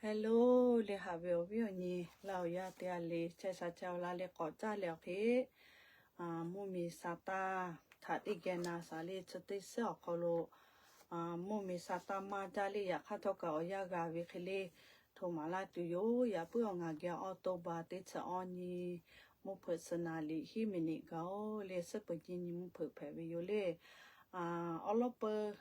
Hello, le haꞈ ve awˬ viˉ awˬ nyi laˇ awˬ yaˇ teˇ g'aˇ le, chehˇ sha chehˇ awˬ laˇ le k'awꞈ caˇ leh awˬ hk'e, mvuhˇmiˬ Saˍtanˍ htaꞈ teˇ geh na shaˍ le chi teˇ shiˉ awˬ hk'aw lo, mvuhˇmiˬ Saˍtanˍ maˇ jaˇ le yaꞈ hk'aˇ htawˇ kaꞈ awˬ yanˇ g'a ve hk'e le, hto maˍ laˇ tuˬ yoˬ. Yaꞈ puiˉ awˬ ngaˬ geh October teˇ chi awˇ nyi, mvuhˇ hpeuꞈ suhˍ naˍ liꞈ hiˉ miˬ niꞈ gaˬ oˬ le, suhˉ peuˬ nyi nyi mvuhˇ hpeuꞈ hpehꞈ ve yoˬ le. Awˉ lawˉ peuˬ,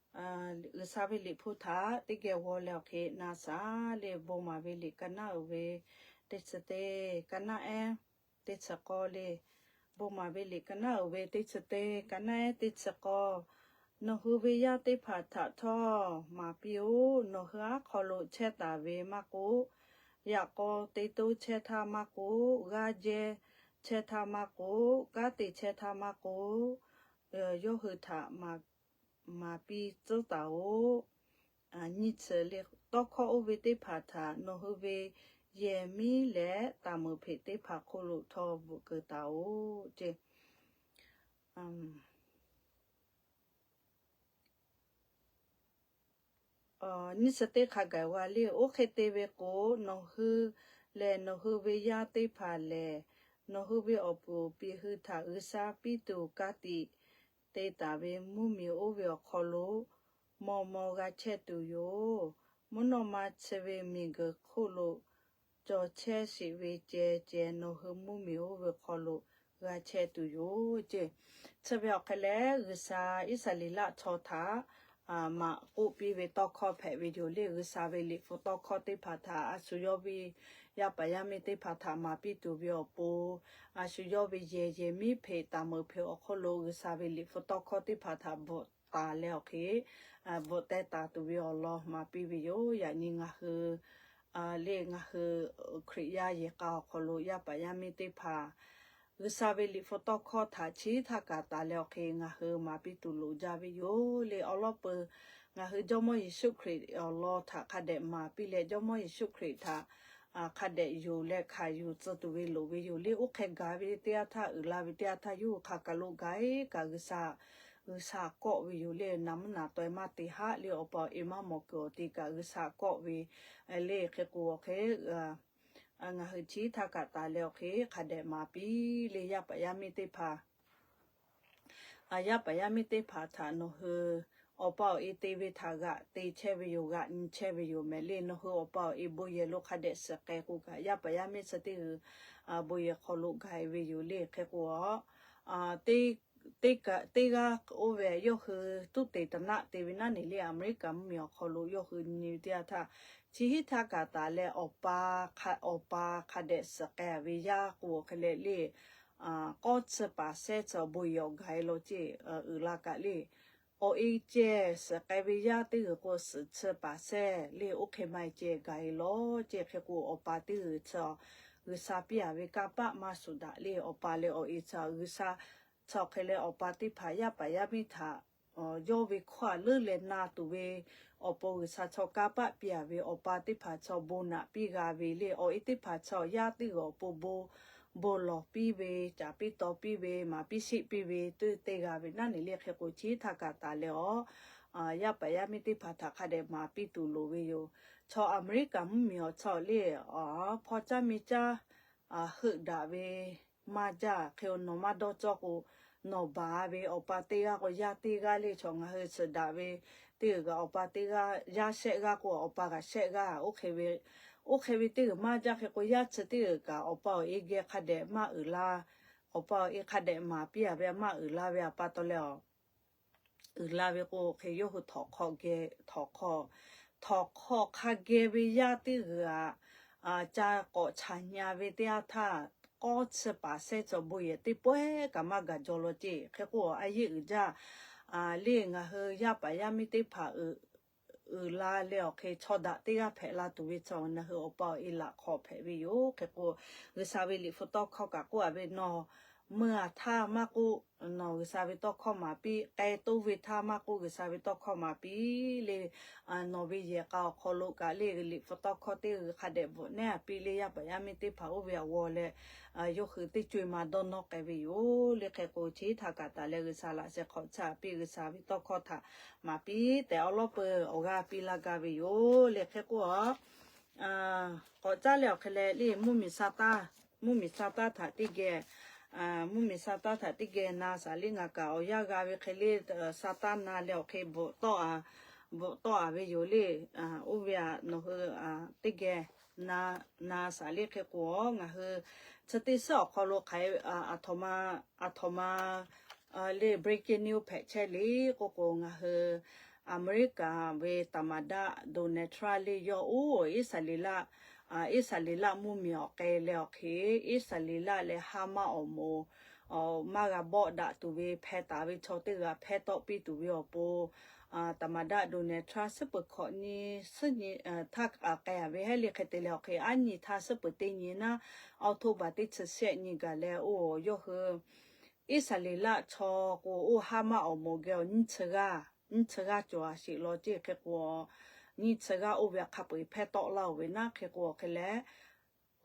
G'uiˬsha ve liꞈ hpu htaꞈ teˇ geh g'aw leh awˬ hk'e na shaˍ le, bon maˍ ve liꞈ ka naˉ uiˍ ve teˇ chi teˇ, ka naˉ ehˉ teˇ chi k'awˇ le. Bon maˍ ve liꞈ ka naˉ uiˍ ve teˇ chi teˇ, ka naˉ ehˉ teˇ chi k'awˇ. Nawˬ hui ve yaˇ teˇ hpaˍ htaꞈ htawˇ maˍ piˇ-oˬ. Nawˬ hui aˉ hk'aw lo chehˇ taˍ ve maˇ k'oˆ, yaꞈ k'aw te toˇ chehˇ htaˇ maˇ k'oˆ, g'aˇ jehˇ chehˇ htaˇ maˇ k'oˆ, kanˉ te chehˇ htaˇ maˇ k'oˆ, yawˇ hui htaꞈ maˍ piˇ tcuhˉ taˍ-oˬ. Nyiˇ chi le, tawˇ hkawˇ oˇ ve teˇ hpaˍ htaꞈ nawˬ hui ve yehˬ miˉ leh taˍ meuˍ hpeꞈ teˇ hpaˍ hk'oˆ lo htawˇ bvuhꞈ keu taˍ-oˬ ce. Nyiˇ chi teˇ hk'a gaˬ g'a le, oˇ hk'e te ve k'o, nawˬ hui lehˬ nawˬ hui ve yaˇ teˇ hpaˍ lehˬ, nawˬ hui ve awˬ puˍ piˍ hui htaꞈ G'uiˬsha piˇ tuˬ ka tiꞈ te taˍ ve mvuhˇmiˬ oˇ ve awˬ hk'aw lo maw maw g'a chehˇ tuˬ yoˬ. Mvuhˇ naw ma chi ve miˬguiˬ hk'oˆ lo cawˬ chehˇ sheˍ ve ceh ceh nawˬ hui mvuhˇmiˬ oˇ ve hk'aw lo g'a chehˇ tuˬ yoˬ ce. Chi ve awˬ hk'e leh, G'uiˬsha Iˉsaˍreˍlaˆ chaw htaꞈ maꞈ k'oˆ piˇ ve tawˇ hkawˇ hpehꞈ ve yoˬ le. G'uiˬsha ve liꞈ hpu tawˇ hkawˇ teˇ hpaˍ htaꞈ a shu yawˇ ve yaˇ paˍ yaˇ miˇ teˇ hpaˍ htaꞈ maˍ piˇ tuˬ ve awˬ pon, a shu yawˇ ve yehˬ yehˬ miˉ hpeꞈ taˍ meuˍ hpeꞈ awˬ hk'oˆ lo G'uiˬsha ve liꞈ hpu tawˇ hkawˇ teˇ hpaˍ htaꞈ bvuhꞈ taˍ leh awˬ hk'e, bvuhꞈ teh taˍ tuˬ ve awˬ lawn maˍ piˇ ve yoˬ. Yaꞈ nyi ngaˬ hui le, ngaˬ hui Hkriꞈ yaˇ yehˬ k'a awˬ hk'aw lo yaˇ paˍ yaˇ miˇ teˇ hpaˍ, G'uiˬsha ve liꞈ hpu tawˇ hkawˇ htaꞈ chi htaˇ kaꞈ taˍ leh awˬ hk'e ngaˬ hui maˍ piˇ tuˬ loˍ jaˇ ve yoˬ le. Awˉ lawˉ peuˬ, ngaˬ hui Jawˇmawˇ Yeˍsuˆ Hkriꞈ awˬ lawn htaꞈ hk'a dehꞈ maˍ piˇ leh, Jawˇmawˇ Yeˍsuˆ Hkriꞈ htaꞈ hk'a dehꞈ yonˍ leh hkanˍ yuˬ tcuh tuˬ ve loˍ ve yoˬ le. Oˇ hk'e gaˬ ve teˇ yanˇ htaˇ, uiˍ la ve teˇ yanˇ htaˇ, yawˇ hui hk'a kaˬ lo gaˬ-e kaꞈ G'uiˬsha, G'uiˬsha kawˆ ve yoˬ le. Naˍ mvuhˇ naˍ taweh maˇ te haˆ le, awˬ pa awˬ e maˇ mawˬ kuiˬ awˬ te kaꞈ G'uiˬsha kawˆ ve le. Hk'e k'o awˬ hk'e ngaˬ hui chi htaˇ kaꞈ taˍ leh awˬ hk'e hk'a dehꞈ maˍ piˇ le. Yaˇ paˍ yaˇ miˇ teˇ hpaˍ, yaˇ paˍ yaˇ miˇ teˇ hpaˍ htaꞈ nawˬ hui awˬ pa awˬ e te ve htaꞈ g'aꞈ te chehˇ ve yoˬ, g'aꞈ nyi chehˇ ve yoˬ mehˍ le. Nawˬ hui awˬ pa awˬ e bon yehˬ lo hk'a dehꞈ suhˍ k'ai k'o kaꞈ, yaˇ paˍ yaˇ miˇ chi teˇ hui bon yehˬ hk'aw lo gaˬ-e ve yoˬ le. Hk'e k'o a, teˇ g'aˇ oˇ ve yawˇ hui tuˉ te taˍ naˆ te ve naˉ neˬ le, America mvuhˇmiˬ awˬ hk'aw lo yawˇ hui nyi ve teˇ yanˇ htaˇ, chi hiˉ htaˇ kaꞈ taˍ leh awˬ pa, awˬ pa hk'a dehꞈ suhˍ k'ai ve yaˇ k'o hk'e leh le, k'awˇ chi paˍ sehˉ chi bon yehˬ awˬ gaˬ-e law ceˇ uiˍ la kaꞈ le. Awˬ e ceh suhˍ k'ai ve yaˇ teˇ g'uiˬ k'o suhˍ chi paˍ sehˉ le, oˇ hk'e maˇ e ceh gaˬ-e law ceˇ. Hk'e k'o awˬ pa teˇ g'uiˬ chi G'uiˬsha piˇ-a ve kanˇ paˆ maˇ shuˍ daꞈ le. Awˬ pa leh awˬ e chi G'uiˬsha chi hk'e leh awˬ pa teˇ hpaˍ yaˇ paˍ yaˇ miˇ htaꞈ yawˇ ve hkawˇ htaꞈ leuˉ leh na tuˬ ve awˬ pon G'uiˬsha chaw kanˇ paˆ piˇ-a ve awˬ pa teˇ hpaˍ chaw bon naꞈ piˇ g'a ve le. Awˬ e teˇ hpaˍ chaw yaˇ teˇ g'uiˬ awˬ pon bon, bon lawˬ piˇ ve, caˍ piˇ taw piˇ ve, maˍ piˇ sheˆ piˇ ve teˇ g'aˇ ve naˉ neˬ le. Hk'e k'o chi htaˇ kaꞈ taˍ leh awˬ, yaˇ paˍ yaˇ miˇ teˇ hpaˍ htaꞈ hk'a dehꞈ maˍ piˇ tuˬ loˍ ve yoˬ. Chaw America mvuhˇmiˬ awˬ chaw le, hpaw caˇ mi caˇ heuˆ daꞈ ve maˇ jaˇ. Hk'e nawˬ maˇ dawˇ cawˇ k'o, nawˬ baˬ ve awˬ pa teˇ g'aˇ k'o yaˇ teˇ g'aˇ le. Chaw ngaˬ hui suhˍ daꞈ ve teˇ g'uiˬ kaꞈ awˬ pa teˇ g'aˇ, yaˇ shehˆ g'aˇ k'o awˬ pa kaꞈ shehˆ g'aˇ. Oˇ hk'e ve, oˇ hk'e ve teˇ g'uiˬ maˇ jaˇ. Hk'e k'o yaˇ chi teˇ g'uiˬ kaꞈ awˬ pa awˬ e geh hk'a dehꞈ maˇ uiˍ la, awˬ pa awˬ e hk'a dehꞈ maˍ piˇ-a ve maˇ uiˍ la ve awˬ pa taw leh awˬ uiˍ la ve k'o hk'e yawˇ hui htawnˍ hk'aw geh, htawnˍ hk'aw, htawnˍ hk'aw hk'a geh ve yaˇ teˇ g'uiˬ aꞈ, ca k'awꞈ chaˬ nyi ve teˇ yanˇ htaˇ, k'awˇ chi paˍ sehˉ cawˬ bon yehˬ teˇ pawehˇ kaꞈ maˇ gaˬ jaw law ceˇ. Hk'e k'o a yeˇ uiˍ jaˇ le. Ngaˬ hui yaˇ paˍ yaˇ miˇ teˇ hpaˍ uiˍ la leh awˬ hk'e chaw daꞈ teˇ g'aˇ hpehꞈ la tuˬ ve chaw ngaˬ hui awˬ pa awˬ e laꞈ hk'aw hpehꞈ ve yoˬ. Hk'e k'o G'uiˬsha ve liꞈ hpu tawˇ hkawˇ kaꞈ k'oˆ-a ve, nawˬ meuˇ a htaˇ maˇ k'oˆ, nawˬ G'uiˬsha ve tawˇ hkawˇ maˍ piˇ. K'ai toˇ ve htaˇ maˇ k'oˆ, G'uiˬsha ve tawˇ hkawˇ maˍ piˇ le. Nawˬ ve yehˬ k'a awˬ hk'aw lo kaꞈ le, liꞈ hpu tawˇ hkawˇ teˇ g'uiˬ hk'a dehꞈ bvuhꞈ nehˉ a piˇ le. Yaˇ paˍ yaˇ miˇ teˇ hpaˍ oˇ ve awˬ g'aw leh, yawˇ hui teˇ co e ma dawˇ nawˇ k'ai ve yoˬ le. Hk'e k'o, chi htaꞈ kaꞈ taˍ leh G'uiˬsha laꞈ sheh hk'awꞈ chaˇ piˇ, G'uiˬsha ve tawˇ hkawˇ htaꞈ maˍ piˇ tehꞈ awˉ lawˉ peuˬ awˬ g'aˇ piˇ laˇ gaˇ ve yoˬ le. Hk'e k'o, k'awꞈ caˉ leh awˬ hk'e leh le, mvuhˇmiˬ Saˍtanˍ, mvuhˇmiˬ Saˍtanˍ htaꞈ teˇ geh, mvuhˇmiˬ Saˍtanˍ htaꞈ teˇ geh na shaˍ le. Ngaˬ kaꞈ awˬ yanˇ g'a ve hk'e le, Saˍtanˍ na leh awˬ hk'e bvuhꞈ tawˆ a, bvuhꞈ tawˆ a ve yoˬ le. Oˇ ve a nawˬ hui teˇ geh na, na shaˍ le. Hk'e k'o, ngaˬ hui chi teˇ suhˉ awˬ hk'aw lo hk'aˬ, aˬ htoꞈ ma, aˬ htoꞈ ma le breaking news hpehꞈ chehˇ le k'oˆ k'o, ngaˬ hui Aˍmeˍriˆkaˍ ve သမ္မတ Donald Trump le yawˇ oˇ Iˉsaˍreˍlaˆ, Iˉsaˍreˍlaˆ mvuhˇmiˬ awˬ k'ai leh awˬ hk'e, Iˉsaˍreˍlaˆ leh Haˍmaˆ awˬ moˍ maˇ g'a bawˆ daꞈ tuˬ ve hpeh taˍ ve chaw teˇ g'aˇ hpehˇ tawˆ piˇ tuˬ ve awˬ pon, သမ္မတ Donald Trump suhˉ peuˬ hkawꞈ nyi, suhˉ nyi htaˇ k'ai a ve heˉ le. Hk'e te leh awˬ hk'e, aˉ nyi htaˇ suhˉ peuˬ teˇ nyi naˉ, October teˇ chi shehˆ nyi gaˬ leh oˇ yawˇ hui Iˉsaˍreˍlaˆ chaw k'o oˇ Haˍmaˆ awˬ moˍ geh awˬ nyiˇ chi g'aˇ, nyiˇ chi g'aˇ cawˬ a sheˍ law ceˇ. Hk'e k'o, nyiˇ chi g'aˇ oˇ ve hk'a peu eˬ hpehˇ tawˆ laˇ oˬ ve naˉ. Hk'e k'o awˬ hk'e leh,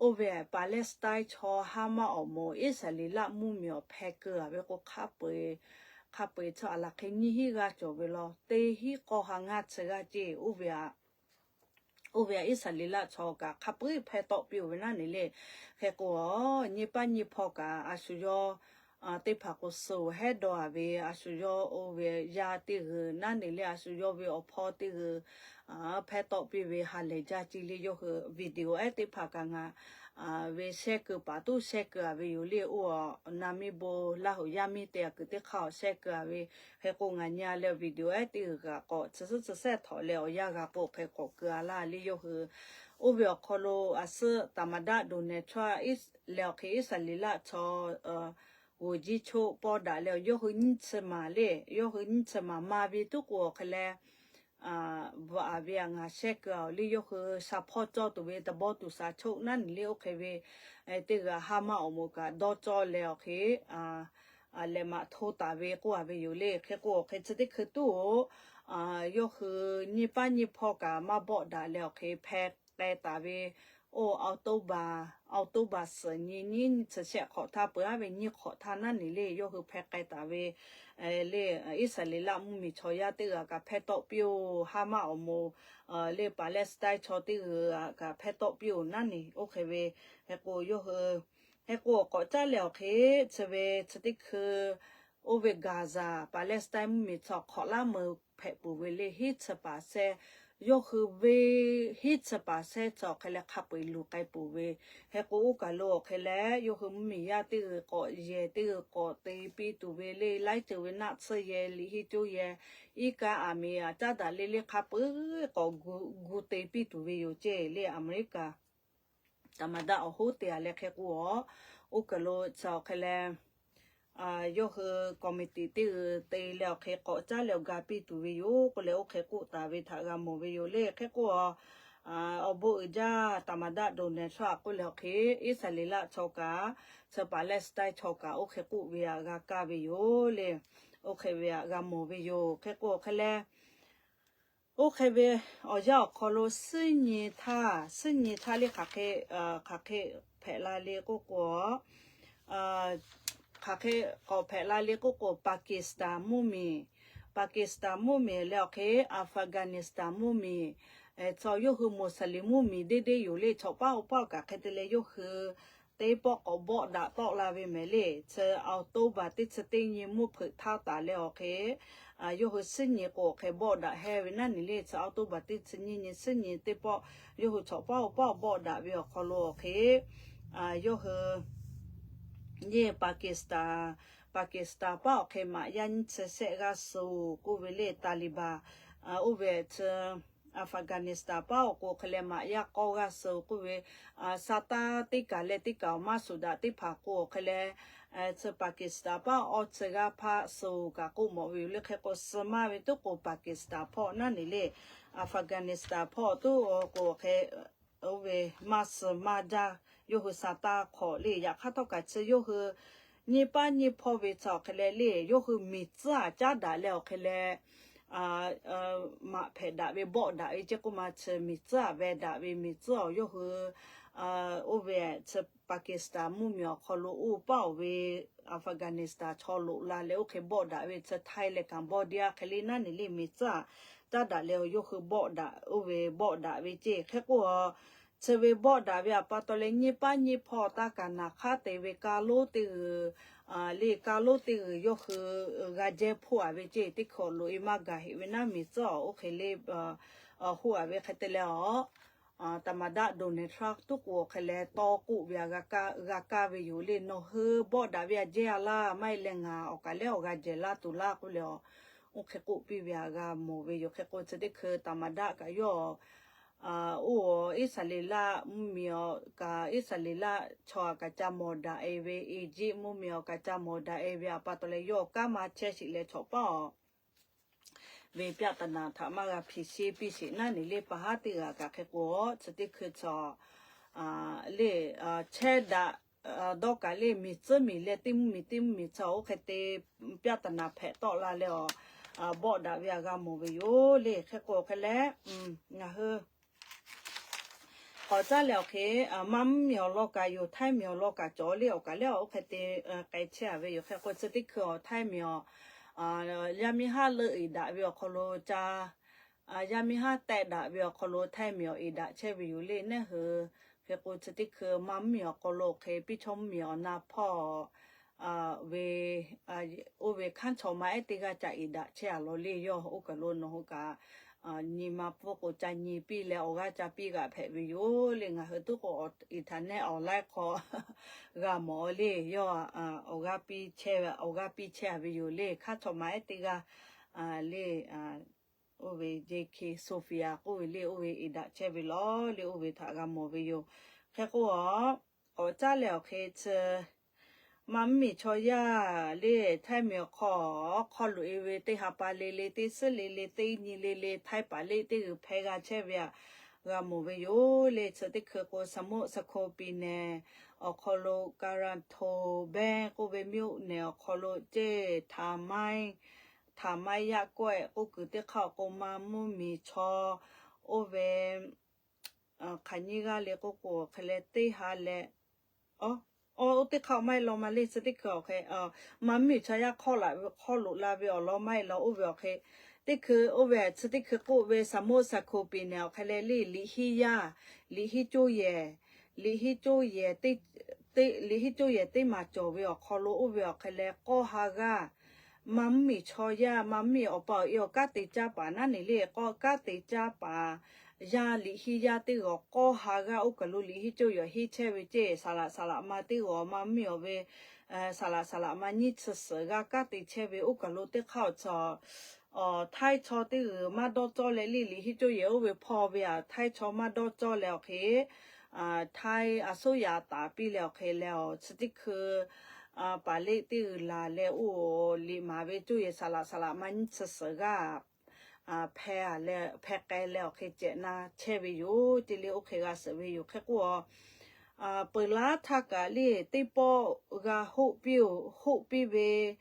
oˇ ve Palestine chaw Haˍmaˆ awˬ moˍ Iˉsaˍreˍlaˆ mvuhˇmiˬ awˬ hpeh keu a ve k'o, hk'a peu eˬ, hk'a peu eˬ chi a laˬ hk'e nyiˇ hinˉ g'aˇ cawˬ ve law, teˇ hinˉ k'awˇ ha ngaˇ chi g'aˇ ceˇ. Oˇ ve a, oˇ ve a Iˉsaˍreˍlaˆ chaw kaꞈ hk'a peu eˬ hpehˇ tawˆ piˇ oˬ ve naˉ neˬ le. Hk'e k'o, nyi paˇ nyi hpawˇ kaꞈ a shu yawˇ teˇ hpaˍ k'o suh hehˉ dawˇ a ve, a shu yawˇ oˇ ve yaˇ teˇ g'uiˬ naˉ neˬ le, a shu yawˇ ve awˬ hpawˇ teˇ g'uiˬ hpehˇ tawˆ piˇ ve ha lehˬ jaˇ ceˇ le. Yawˇ hui video ehˉ teˇ hpaˍ kaꞈ ngaˬ ve share keu paˍ tuˉ share keu a ve yoˬ le. Oˇ a naˍ miˇ bon Laˇ huˍ yaˇ miˇ te a kuiˬ teˇ hk'aˇ awˬ share keu a ve. Hk'e k'o, ngaˬ nyi a leh video ehˉ teˇ g'uiˬ kaꞈ k'awꞈ chi suhˉ chi sehˉ htawꞈ leh awˬ yanˇ g'a k'o hk'e k'awꞈ keu a laˇ le. Yawˇ hui oˇ ve awˬ hk'aw lo a suhˉ သမ္မတ Donald Trump leh awˬ hk'e Iˉsaˍreˍlaˆ chaw g'uˬ jiˇ choˆ pawˇ daꞈ leh, yawˇ hui nyiˇ chi maˍ le, yawˇ hui nyiˇ chi maˍ ma ve tuˉ k'o awˬ hk'e leh, bvuhꞈ a ve a ngaˬ share keu a oˬ le. Yawˇ hui sha hpawˇ cawˇ tuˬ ve သဘောတူစာချုပ် naˉ neˬ le. Oˇ hk'e ve teˇ g'aˇ Haˍmaˆ awˬ moˍ kaꞈ dawˇ cawˇ leh awˬ hk'e lehˬ maꞈ hto taˍ ve k'oˆ a ve yoˬ le. Hk'e k'o awˬ hk'e chi teˇ hkui tuˉ oˬ, yawˇ hui nyi paˇ nyi hpawˇ kaꞈ maˇ bawˆ daꞈ leh awˬ hk'e hpeh k'ai taˍ ve, oˇ October, October suhˍ nyi nyiˇ nyiˇ chi shehˆ hk'awꞈ htaˇ peuˬ aˉ ve nyiˇ hk'awꞈ htaˇ naˉ neˬ le, yawˇ hui hpeh k'ai taˍ ve le, Iˉsaˍreˍlaˆ mvuhˇmiˬ chaw yaˇ teˇ g'aˇ kaꞈ hpehˇ tawˆ piˇ oˬ, Haˍmaˆ awˬ moˍ le Palestine chaw teˇ g'aˇ kaꞈ hpehˇ tawˆ piˇ oˬ naˉ neˬ. Oˇ hk'e ve, hk'e k'o yawˇ hui, hk'e k'o k'awꞈ caˉ leh awˬ hk'e, chi ve chi teˇ hkui oˇ ve Gaza Palestine mvuhˇmiˬ chaw hk'awꞈ laˉ meu hpehꞈ peuˬ ve le hiˉ chi paˍ sehˉ, yawˇ hui ve hiˉ chi paˍ sehˉ chi awˬ hk'e leh hk'a peu eˬ luˬ k'ai peuˬ ve. Hk'e k'o oˇ kaˬ lo awˬ hk'e leh yawˇ hui mvuhˇmiˬ yaˇ teˇ g'uiˬ k'awꞈ yehˬ teˇ g'uiˬ k'awꞈ te piˇ tuˬ ve le, laiˉ ceuˬ ve naˆ tsuhˇ yehˬ liꞈ henˇ coˇ yehˬ, iˉ kaˆ aˬ miˍ aꞈ caˉ daꞈ le le hk'a peu eˬ k'awꞈ gu te piˇ tuˬ ve yoˬ ceˇ le. Aˍmeˍriˆkaˍ သမ္မတ awˬ hoˉ te a leh hk'e k'o a, oˇ kaˬ lo chi awˬ hk'e leh yawˇ hui committee teˇ g'uiˬ te leh awˬ hk'e k'awꞈ caˉ leh awˬ ga piˇ tuˬ ve yoˬ k'oˆ leh oˇ hk'e k'oˆ taˍ ve htaꞈ g'a mawˬ ve yoˬ le. Hk'e k'o a, awˬ bon uiˍ jaˇ သမ္မတ Donald Trump k'oˆ leh awˬ hk'e Iˉsaˍreˍlaˆ chaw kaꞈ, chi Palestine chaw kaꞈ oˇ hk'e k'oˆ ve aꞈ g'a kaˇ ve yoˬ le. Oˇ hk'e ve aꞈ g'a mawˬ ve yoˬ. Hk'e k'o awˬ hk'e leh, oˇ hk'e ve awˬ yanˇ awˬ hk'aw lo suhˉ nyi htaˇ, suhˉ nyi htaˇ le hk'aˬ hk'e, hk'aˬ hk'e hpehꞈ la le k'oˆ k'o, hk'aˬ hk'e k'awꞈ hpehꞈ la le k'oˆ k'o, Pakistan mvuhˇmiˬ, Pakistan mvuhˇmiˬ leh awˬ hk'e Afghanistan mvuhˇmiˬ, chaw yawˇ hui Muslim mvuhˇmiˬ deˇ deˇ yoˬ le. Chaw paˉ oˇ paˉ kaꞈ hk'e te leh yawˇ hui teˇ pawˆ k'awꞈ bawˆ daꞈ tawˆ la ve mehˍ le. Chi October teˇ chi teˇ nyi mvuhˇ hpeuꞈ htaˇ taˍ leh awˬ hk'e, yawˇ hui suhˉ nyi k'o awˬ hk'e bawˆ daꞈ hehˇ ve naˉ neˬ le. Chi October teˇ chi nyiˇ nyi suhˉ nyi teˇ pawˆ yawˇ hui chaw paˉ oˇ paˉ bawˆ daꞈ ve awˬ hk'aw lo awˬ hk'e, yawˇ hui yeˇ Pakistan, Pakistan paˉ awˬ hk'e maꞈ yaˇ nyiˇ chi shehˆ g'aˇ suh k'oˆ ve le. Taliban oˇ ve chi Afghanistan paˉ awˬ k'o hk'e leh maꞈ yaˇ k'awˇ g'aˇ suh k'oˆ ve, sa taˇ teˇ kaˬ leh teˇ kaˬ awˬ maˇ suˍ daꞈ teˇ hpaˍ k'o awˬ hk'e leh, chi Pakistan paˉ awˇ chi g'aˇ hpaˆ suh kaꞈ k'oˆ mawˬ ve yoˬ le. Hk'e k'o suh maˇ ve tuˉ k'o Pakistan hpawˇ naˉ neˬ le, Afghanistan hpawˇ tuˉ k'o hk'e, oˇ ve maˇ suh maˇ jaˇ, yawˇ hui sa taˇ hk'awꞈ le. Yaꞈ hk'aˇ htawˇ kaꞈ chi yawˇ hui nyiˇ paˉ nyiˇ hpawˇ ve chi awˬ hk'e leh le, yawˇ hui miˬ tcuhˉ aꞈ caˉ daꞈ leh awˬ hk'e leh, maꞈ hpehꞈ daꞈ ve bawˆ daꞈ ve ceˇ k'oˆ ma chi miˬ tcuhˉ aꞈ veh daꞈ ve miˬ tcuhˉ awˬ yawˇ hui oˇ ve chi Pakistan mvuhˇmiˬ awˬ hk'aw lo oˇ paˉ awˬ ve Afghanistan chaw loꞈ la leh oˇ hk'e bawˆ daꞈ ve chi Thai leh Cambodia hk'e le naˉ neˬ le miˬ tcuhˉ aꞈ caˉ daꞈ leh awˬ yawˇ hui bawˆ daꞈ, oˇ ve bawˆ daꞈ ve ceˇ hk'e k'o, chi ve bawˆ daꞈ ve aꞈ pa taw leh nyiˇ paˉ nyiˇ hpawˇ taˇ kaˍ naˍ hk'aˇ te ve ka lonˉ teˇ g'uiˬ le ka lonˉ teˇ g'uiˬ yawˇ hui g'a jehˇ hpoˆ aꞈ ve ceˇ teˇ hkui awˬ loꞈ e maˇ gaˬ heꞈ ve naˉ miˬ tcuhˉ awˬ oˇ hk'e le hoˆ aꞈ ve hk'e te leh a, taˍ maˍ daˆ Donald Trump tuˉ k'o awˬ hk'e leh tawˇ k'oˆ ve aꞈ g'a kaˇ ve yoˬ le, nawˬ hui bawˆ daꞈ ve aꞈ jehˇ a laˇ, maˇ heˆ leh ngaˬ awˬ kaˬ lehˉ awˬ g'a jehˬ laˇ tuˬ laˇ k'oˆ leh a, oˇ hk'e k'oˆ piˇ ve aꞈ g'a mawˬ ve yoˬ. Hk'e k'o chi teˇ hkui taˍ maˍ daˆ kaꞈ yawˇ oˇ Iˉsaˍreˍlaˆ mvuhˇmiˬ awˬ kaꞈ Iˉsaˍreˍlaˆ chaw aꞈ kaꞈ ca mawˬ daꞈ e ve, Eˇjiˆ mvuhˇmiˬ awˬ kaꞈ ca mawˬ daꞈ e ve aꞈ pa taw leh yawˇ kanˉ maˇ chehˇ sheˍ leh chaw paˉ aˬ ve ပြဿနာ htaꞈ maˇ g'a hpeꞈ sheˍ piˇ sheˍ naˉ neˬ le pa haˉ teˇ g'aˇ kaꞈ hk'e k'o, chi teˇ hkui chi le chehˇ daꞈ dawˇ kaꞈ le miˬ tcuhˉ miˬ leh teˇ mvuhˇmiˬ teˇ mvuhˇmiˬ chi oˇ hk'e te ပြဿနာ hpehꞈ tawˆ la leh a, bawˆ daꞈ ve aꞈ g'a mawˬ ve yoˬ le. Hk'e k'o hk'e leh ngaˬ hui k'awꞈ caˉ leh awˬ hk'e, maˇ mvuhˇmiˬ awˬ lawn kaꞈ yoˬ, Htaiˇ miˬ awˬ lawn kaꞈ cawˬ le awˬ kaˬ lehˉ oˇ hk'e te k'ai chehˇ a ve yoˬ. Hk'e k'o chi teˇ hkui awˬ Htaiˇ miˬ awˬ yaˇ miˇ haˉ leuˆ eˍ daꞈ ve awˬ hk'aw lo ca, yaˇ miˇ haˉ tehˆ daꞈ ve awˬ hk'aw lo Htaiˇ miˬ awˬ eˍ daꞈ chehˇ ve yoˬ le. Naˉ hui hk'e k'o chi teˇ hkui maˇ mvuhˇmiˬ awˬ hk'aw lo hk'e piˇ chaw mvuhˇmiˬ awˬ na hpawˇ ve oˇ ve hkanˉ chaw maˇ ehˉ teˇ g'aˇ ca eˍ daꞈ chehˇ a law le. Yawˇ oˇ kaˬ lo nawˬ hui kaꞈ nyi ma pfuhˇ k'o ca nyi piˇ leh awˬ g'aˇ ca piˇ g'aꞈ hpehꞈ ve yoˬ le. Ngaˬ hui tuˉ k'o internet online hk'aw g'a mawˬ le. Yawˇ awˬ g'aˇ piˇ chehˇ, awˬ g'aˇ piˇ chehˇ a ve yoˬ le. Hkanˉ chaw maˇ ehˉ teˇ g'aˇ le, oˇ ve J K Sophia k'oˆ ve le, oˇ ve eˍ daꞈ chehˇ ve law le, oˇ ve htaꞈ g'a mawˬ ve yoˬ. Hk'e k'o a, k'awꞈ caˉ leh awˬ hk'e chi maˇ mvuhˇmiˬ chaw yaˇ le Htaiˇ miˬ awˬ hk'aw, hk'aw loꞈ e ve teˇ ha pa le le, teˇ suhˉ le le, teˇ nyi le le, Htaiˇ paˍ le teˇ g'uiˬ hpehˇ g'a chehˇ ve aꞈ g'a mawˬ ve yoˬ le. Chi teˇ hkui k'o สมุทรสาคร ပြည်နယ် awˬ hk'aw lo กาญจนบุรี k'oˆ ve မြို့နယ် awˬ hk'aw lo ceˇ ทำไม ทำไม ရပ်ကွက် k'oˆ kuiˬ teˇ hk'aˇ k'o maˇ mvuhˇmiˬ chaw oˇ ve hk'aˬ nyiˇ g'aˇ le k'oˆ k'o hk'e leh teˇ ha leh, oˇ teˇ hk'aˇ maˇ heˆ law maˇ le chi teˇ hkui awˬ hk'e, maˇ mvuhˇmiˬ chaw yaˇ hk'aw loꞈ la ve awˬ lawn maˇ heˆ law oˇ ve awˬ hk'e, teˇ hkui oˇ ve chi teˇ hkui k'oˆ ve สมุทรสาคร ပြည်နယ် awˬ hk'e leh le liꞈ henˇ yaˇ, liꞈ henˇ coˇ yehˬ, liꞈ henˇ coˇ yehˬ teˇ, liꞈ henˇ coˇ yehˬ teˇ maˍ cawˬ ve awˬ hk'aw lo oˇ ve awˬ hk'e leh k'awˇ ha g'aˇ maˇ mvuhˇmiˬ chaw yaˇ maˇ mvuhˇmiˬ awˬ pa awˬ e awˬ kanˉ te caˇ paˍ naˉ neˬ le k'awˇ kanˉ te caˇ paˍ yaˇ liꞈ henˇ yaˇ teˇ g'aˇ k'awˇ ha g'aˇ oˇ kaˬ lo liꞈ henˇ coˇ yehˬ henˇ chehˇ ve ceˇ saˍ laꞈ saˍ laꞈ ma teˇ g'aˇ maˇ mvuhˇmiˬ awˬ ve saˍ laꞈ saˍ laꞈ ma nyiˇ chi suhˍ g'aˇ kanˉ te chehˇ ve oˇ kaˬ lo teˇ hk'aˇ awˬ chi Htaiˇ chaw teˇ g'uiˬ maˇ dawˇ cawˇ leh le liꞈ henˇ coˇ yehˬ oˇ ve hpawˇ ve aꞈ Htaiˇ chaw maˇ dawˇ cawˇ leh awˬ hk'e, Htaiˇ a suˉ yaꞈ taˍ piˇ leh awˬ hk'e leh a chi teˇ hkui paˍ leˆ teˇ g'uiˬ laˬ leh oˇ liꞈ maˍ ve coˇ yehˬ saˍ laꞈ saˍ laꞈ ma nyiˇ chi suhˍ g'aˇ hpeh a leh hpeh k'ai leh awˬ hk'e cehꞈ na chehˇ ve yoˬ ceˇ le oˇ hk'e g'a suhˍ ve yoˬ. Hk'e k'o a, peuˬ laˉ htaˇ kaꞈ le teˇ pawˆ g'a hoˆ piˇ, hoˆ piˇ ve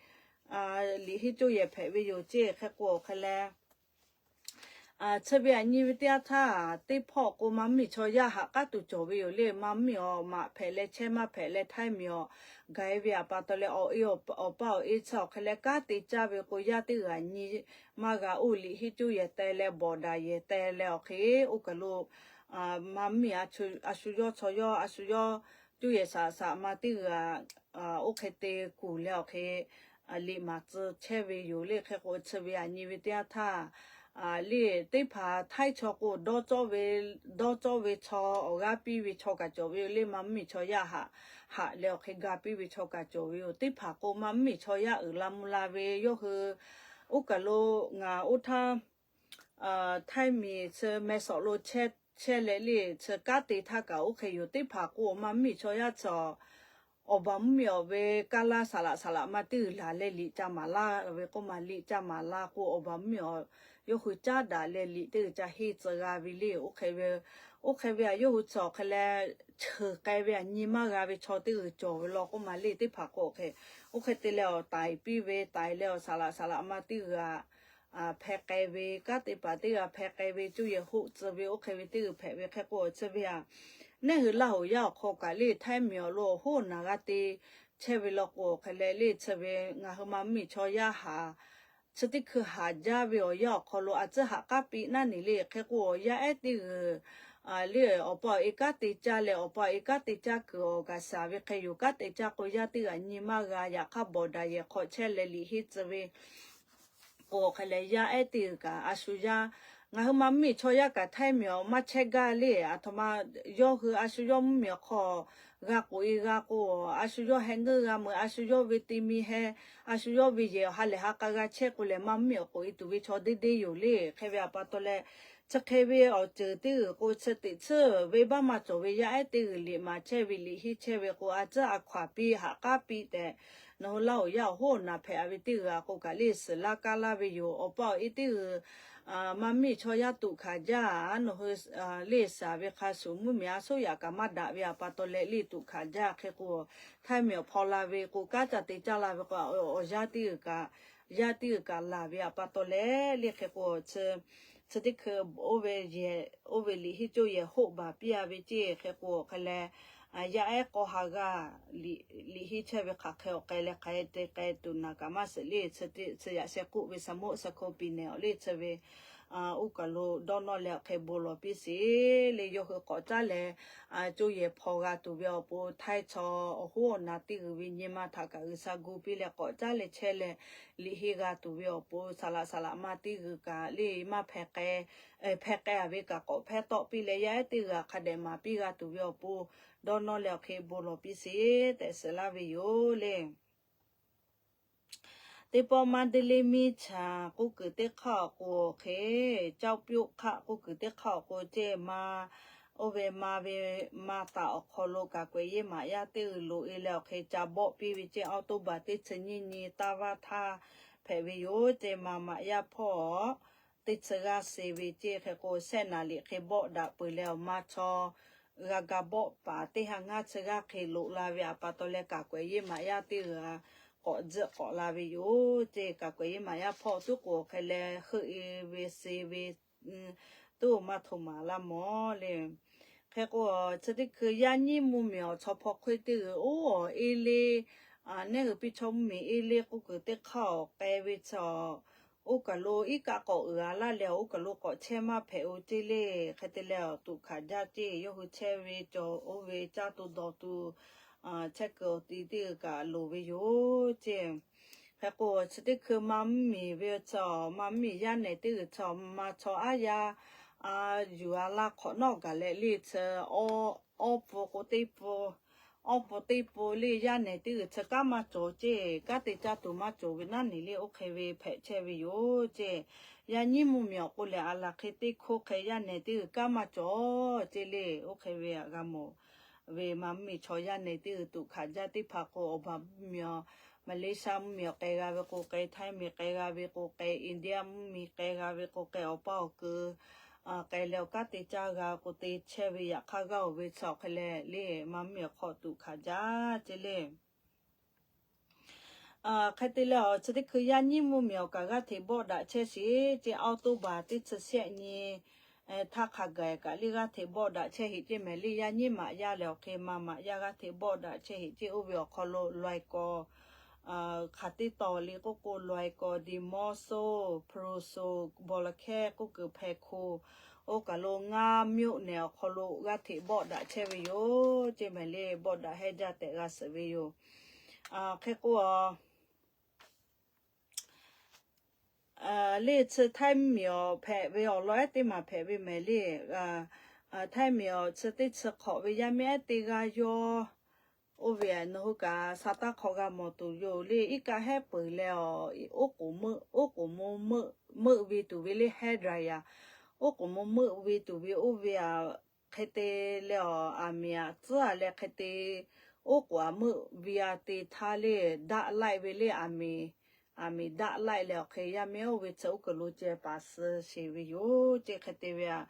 liꞈ henˇ coˇ yehˬ hpehꞈ ve yoˬ ceˇ hk'e k'o awˬ hk'e leh chi ve aꞈ nyi ve teˇ yanˇ htaˇ teˇ hpawˇ k'o maˇ mvuhˇmiˬ chaw yaˇ haꞈ k'aˉ tuˬ cawˬ ve yoˬ le. Maˇ mvuhˇmiˬ awˬ maꞈ hpehꞈ leh chehˇ maˇ hpehꞈ leh Htaiˇ miˬ awˬ gaˬ e ve aꞈ pa taw leh awˬ e awˬ pa awˬ e chi awˬ hk'e leh kanˉ te caˇ ve k'o yaˇ teˇ g'aˇ nyi maˇ g'a oˇ liꞈ henˇ coˇ yehˬ teh leh bawˬ daꞈ yehˬ teh leh awˬ hk'e oˇ kaˬ lo maˇ mvuhˇmiˬ a shu yawˇ chaw yawˇ a shu yawˇ coˇ yehˬ saˍ laꞈ saˍ laꞈ ma teˇ g'aˇ oˇ hk'e te kuˬ leh awˬ hk'e liꞈ maˍ tcuh chehˇ ve yoˬ le. Hk'e k'o chi ve aꞈ nyi ve teˇ yanˇ htaˇ le teˇ hpaˍ Htaiˇ chaw k'o dawˇ cawˇ ve, dawˇ cawˇ ve chaw awˬ g'aˇ piˇ ve chaw kaꞈ cawˬ ve yoˬ le. Maˇ mvuhˇmiˬ chaw yaˇ haꞈ, haꞈ leh awˬ hk'e ga piˇ ve chaw kaꞈ cawˬ ve yoˬ. Teˇ hpaˍ k'o maˇ mvuhˇmiˬ chaw yaˇ uiˍ la mvuh la ve yawˇ hui oˇ kaˬ lo ngaˬ oˇ htaˇ Htaiˇ miˬ chi meh sawꞈ lo chehˇ leh le chi kanˉ te htaˇ kaꞈ oˇ hk'e yoˬ. Teˇ hpaˍ k'o maˇ mvuhˇmiˬ chaw yaˇ chi awˬ baˬ mvuhˇmiˬ awˬ ve kaˇ laˇ saˍ laꞈ saˍ laꞈ ma teˇ g'uiˬ laˬ leh liꞈ ca maˍ laˇ ve k'oˆ ma liꞈ ca maˍ la k'o awˬ baˬ mvuhˇmiˬ awˬ yawˇ hui caˉ daꞈ leh liꞈ teˇ g'uiˬ ca henˇ tcuh g'a ve le. Oˇ hk'e ve, oˇ hk'e ve aꞈ yawˇ hui chi awˬ hk'e leh, cheuˬ k'ai ve aꞈ nyi maˇ g'a ve chaw teˇ g'uiˬ cawˬ ve law k'oˆ ma le. Teˇ hpaˍ k'o hk'e, oˇ hk'e te leh awˬ taiˍ piˇ ve taiˍ leh awˬ saˍ laꞈ saˍ laꞈ ma teˇ g'uiˬ aꞈ hpeh k'ai ve, kanˉ te paˍ teˇ g'uiˬ hpeh k'ai ve, cuˇ yehˬ hoˆ tcuh ve, oˇ hk'e ve teˇ g'uiˬ hpehꞈ ve hk'e k'o, chi ve aꞈ neˇ hui Laˇ hoˍ yaˇ awˬ hk'aw kaꞈ le, Htaiˇ miˬ awˬ lo awˬ hoˉ awˬ naˬ g'a te chehˇ ve law k'o, hk'e leh le chi ve ngaˬ hui ma mvuhˇmiˬ chaw yaˇ haꞈ chi teˇ hkui haꞈ jaˇ ve awˬ yanˇ awˬ hk'aw lo a tcuhˉ haꞈ k'aˉ piˇ naˉ neˬ le. Hk'e k'o, awˬ yaˇ ehˉ teˇ g'uiˬ le, awˬ pa awˬ e kanˉ te caˇ leh awˬ pa awˬ e kanˉ te caˇ kuiˬ awˬ kaˍ saˍ ve hk'e yoˬ. Kanˉ te caˇ k'o yaˇ teˇ g'aꞈ nyi maˇ g'a. Yaꞈ hk'aˇ bawˬ daꞈ yehˬ hk'aw chehˇ leh liꞈ henˇ tcuh ve k'o, hk'e leh yaˇ ehˉ teˇ g'uiˬ kaꞈ a shu yaˇ, ngaˬ hui ma mvuhˇmiˬ chaw yaˇ kaꞈ Htaiˇ miˬ awˬ maˇ chehˇ gaˇ le. Aˬ htoꞈ ma yawˇ hui a shu yawˇ mvuhˇmiˬ awˬ hk'aw g'a k'oꞈ e g'a k'o, a shu yawˇ heh ngeuˇ g'a meuꞈ, a shu yawˇ ve te mi heh, a shu yawˇ ve yehˬ awˬ ha lehˬ ha k'a g'a chehˇ k'o lehˬ, ma mvuhˇmiˬ awˬ k'oꞈ e tuˬ ve chaw deˇ deˇ yoˬ le. Hk'e ve aꞈ pa taw leh, chi hk'e ve awˬ ceuˬ teˇ g'uiˬ k'o, chi teꞈ tsuhˇ venˇbaˆ maˇ cawˬ ve yaˇ ehˉ teˇ g'uiˬ liꞈ maˍ chehˇ ve liꞈ henˇ chehˇ ve k'o, a tcuhˉ a hkaw aˬ piˇ haꞈ k'aˉ piˇ tehꞈ, nawˬ hui Laˇ hoˍ yaˇ awˬ hoˉ awˬ naˬ hpehꞈ ve teˇ g'uiˬ aꞈ k'o kaꞈ le suhˍ laˇ kaˇ laˇ ve yoˬ. Awˬ pa awˬ e teˇ g'uiˬ ma mvuhˇmiˬ chaw yaˇ tuꞈ hkanˍ jaˇ. Nawˬ hui le suhˍ ve hk'a shuˍ mvuhˇmiˬ a soˉ yaꞈ kaꞈ maˇ daꞈ ve aꞈ pa taw leh le tuꞈ hkanˍ jaˇ. Hk'e k'o, Htaiˇ miˬ awˬ hpaw la ve k'o, kanˉ ca te caˇ la ve k'o, awˬ yaˇ teˇ g'uiˬ kaꞈ, yaˇ teˇ g'uiˬ kaꞈ laˬ ve aꞈ pa taw leh le. Hk'e k'o, chi teˇ hkui oˇ ve yehˬ, oˇ ve liꞈ henˇ cuˇ yehˬ hoˆ baˬ piˇ a ve ceˇ. Hk'e k'o, hk'e leh yaˇ ehˉ k'aw ha g'aˇ liꞈ henˇ chehˇ ve hk'aˬ hk'e awˬ k'ai leh k'ai te k'ai tuˬ naˬ kaꞈ maˇ shiˍ le. Chi yaꞈ sheh k'oˆ ve sa moˆ sa hko piˍ nehˬ awˬ le chi ve oˇ kaˬ lo dawˇ nawˇ leh awˬ hk'e bon lawˬ piˇ sheˍ le. Yawˇ hui k'awꞈ caˉ leh, cuˇ yehˬ hpaw g'a tuˬ ve awˬ pon Htaiˇ chaw awˬ hoˉ awˬ naˬ teˇ g'uiˬ ve nyi ma htaꞈ kaꞈ G'uiˬsha gu piˇ leh k'awꞈ caˉ leh chehˇ leh liꞈ henˇ g'a tuˬ ve awˬ pon saˍ laꞈ saˍ laꞈ ma teˇ g'uiˬ kaꞈ le maˇ hpeh k'ai, hpeh k'ai a ve kaꞈ k'awꞈ hpeh tawˆ piˇ leh yaˇ ehˉ teˇ g'uiˬ aꞈ hk'a dehꞈ maˍ piˇ g'a tuˬ ve awˬ pon dawˇ nawˇ leh awˬ hk'e bon lawˬ piˇ sheˍ tehꞈ shiˍ laˇ ve yoˬ le. Teˇ pawˆ Mandalay miˇ chaˍ k'oˆ kuiˬ teˇ hk'aˇ awˬ k'o hk'e, Cawˇ pyoˆ hk'aˆ k'oˆ kuiˬ teˇ hk'aˇ awˬ k'o ceˇ ma, oˇ ve ma ve, ma taˍ awˬ hk'aw lo kaꞈ k'awehꞈ yeˇ maꞈ yaˇ teˇ g'uiˬ loꞈ e leh awˬ hk'e ca bawˆ piˇ ve ceˇ. Aoˇ toˇ baˬ teˇ chi nyiˇ nyi taˇ vaˇ htaˇ hpehꞈ ve yoˬ ceˇ. Ma maꞈ yaˇ hpawˇ teˇ chi g'aˇ se ve ceˇ. Hk'e k'o, shehˆ naˍ liꞈ hk'e bawˆ daꞈ peuˬ leh awˬ ma chaw g'a ga bawˆ paˍ teˇ ha ngaˇ chi g'aˇ hk'e loꞈ la ve aꞈ pa taw leh kaꞈ k'awehꞈ yeˇ maꞈ yaˇ teˇ g'uiˬ k'awꞈ tzuhˆ k'awꞈ la ve yoˬ ceˇ. Kaꞈ k'awehꞈ yeˇ maꞈ yaˇ hpawˇ tuˉ k'o hk'e leh heuˆ e ve se ve tuˉ maˇ htoꞈ maˍ laˇ mawˬ le. Hk'e k'o, chi teˇ hkui yaˇ nyiˉ mvuhˇmiˬ awˬ chaw hpaw hk'oˆ teˇ g'uiˬ oˇ awˬ e le, neˇ hui piˇ chaw mvuhˇmiˬ e le k'oˆ kuiˬ teˇ hk'aˇ awˬ k'ai ve chaw, oˇ kaˬ lo iˉ kaˆ k'awꞈ uiˍ a laˇ leh, oˇ kaˬ lo k'awꞈ chehˇ maˇ hpehꞈ o ceˇ le. Hk'e te leh awˬ tuꞈ hkanˍ jaˇ ceˇ. Yawˇ hui chehˇ ve cawˬ oˇ ve caˇ tuˬ dawˬ tuˬ chehˇ kuiˬ awˬ ti teˇ g'uiˬ kaꞈ loˍ ve yoˬ ceˇ. Hk'e k'o, chi teˇ hkui ma mvuhˇmiˬ ve chaw, ma mvuhˇmiˬ yaˇ nehˬ teˇ g'uiˬ chaw, ma chaw aˉ yaˇ yuˬ a laˇ hk'awꞈ nawˉ gaˬ leh le chi awˇ pfuhˍ k'o teˇ pfuhˍ, awˇ pfuhˍ teˇ pfuhˍ le yaˇ nehˬ teˇ g'uiˬ chi kanˉ maˇ cawˬ ceˇ. Kanˉ te caˇ tuˬ maˇ cawˬ ve naˉ neˬ le oˇ hk'e ve hpehꞈ chehˇ ve yoˬ ceˇ. Yaˇ nyiˉ mvuhˇmiˬ awˬ k'o lehˬ, a laˬ hk'e teˇ hkoˇ hk'e yaˇ nehˬ teˇ g'uiˬ kanˉ maˇ cawˬ ceˇ le. Oˇ hk'e ve g'a mawˬ ve ma mvuhˇmiˬ chaw yaˇ nehˬ teˇ g'uiˬ tuꞈ hkanˍ jaˇ teˇ hpaˍ k'o, awˬ baˬ mvuhˇmiˬ awˬ, Malaysia mvuhˇmiˬ awˬ k'ai g'a ve k'o k'ai, Htaiˇ miˬ k'ai g'a ve k'o k'ai, India mvuhˇmiˬ k'ai g'a ve k'o k'ai, awˬ pa awˬ kuiˬ k'ai leh awˬ kanˉ te caˇ g'a k'o te chehˇ ve yaꞈ hk'aˇ g'aˇ oˬ ve chaw hk'e leh le ma mvuhˇmiˬ awˬ hk'aw tuꞈ hkanˍ jaˇ ceˇ le. Hk'e te leh awˬ chi teˇ hkui yaˇ nyiˉ mvuhˇmiˬ awˬ kaꞈ g'aˇ hteꞈ bawˆ daꞈ chehˇ sheˍ ceˇ. October teˇ chi shehˆ nyi htaˇ hk'a gaˬ kaꞈ le g'aˇ hteꞈ bawˆ daꞈ chehˇ heꞈ ceˇ mehˍ le. Yaˇ nyiˉ maꞈ yaˇ leh awˬ hk'e ma maꞈ yaˇ g'aˇ hteꞈ bawˆ daꞈ chehˇ heꞈ ceˇ. Oˇ ve awˬ hk'aw lo loiˬ kawˬ hk'aˬ teˇ taw le k'oˆ k'o, loiˬ kawˬ, Dimoso, Phoso, Bawˬlaˍhkehˇ k'oˆ kuiˬ hpehꞈ hko, oˇ kaˬ lo ngaˇ miˇ nehˬ awˬ hk'aw lo g'aˇ hteꞈ bawˆ daꞈ chehˇ ve yoˬ ceˇ mehˍ le. Bawˆ daꞈ hehnˇ jaˇ tehꞈ g'a shiˍ ve yoˬ. Hk'e k'o, le chi Htaiˇ miˬ awˬ hpehꞈ ve awˬ lawn ehˉ teˇ maˬ hpehꞈ ve mehˍ le. Htaiˇ miˬ awˬ chi teˇ chi hk'awꞈ ve yaˇ miˇ ehˉ teˇ g'aˇ yawˇ oˇ ve aꞈ nawˬ hui kaꞈ sa taˇ hk'awꞈ g'a mawˬ tuˬ yoˬ le. Iˉ kaˆ hehˉ peuˬ leh awˬ, oˉ k'oˍ meuˆ, oˉ k'oˍ meuˆ meuˆ ve tuˬ ve le, hair dryer. Oˉ k'oˍ meuˆ meuˆ ve tuˬ ve oˇ ve aꞈ hk'e te leh awˬ, aˬ miˍ aꞈ tcuhˉ a leh hk'e te oˉ k'oˍ aꞈ meuˆ ve aꞈ te htaˇ le, daˆ laiˆ ve le aˬ miˍ aˬ miˍ daˆ laiˆ leh awˬ hk'e yaˇ miˇ oˇ ve chi uˉ keuˬ lo ceh paˍ suh sheˍ ve yoˬ. Ceh hk'e te ve aꞈ,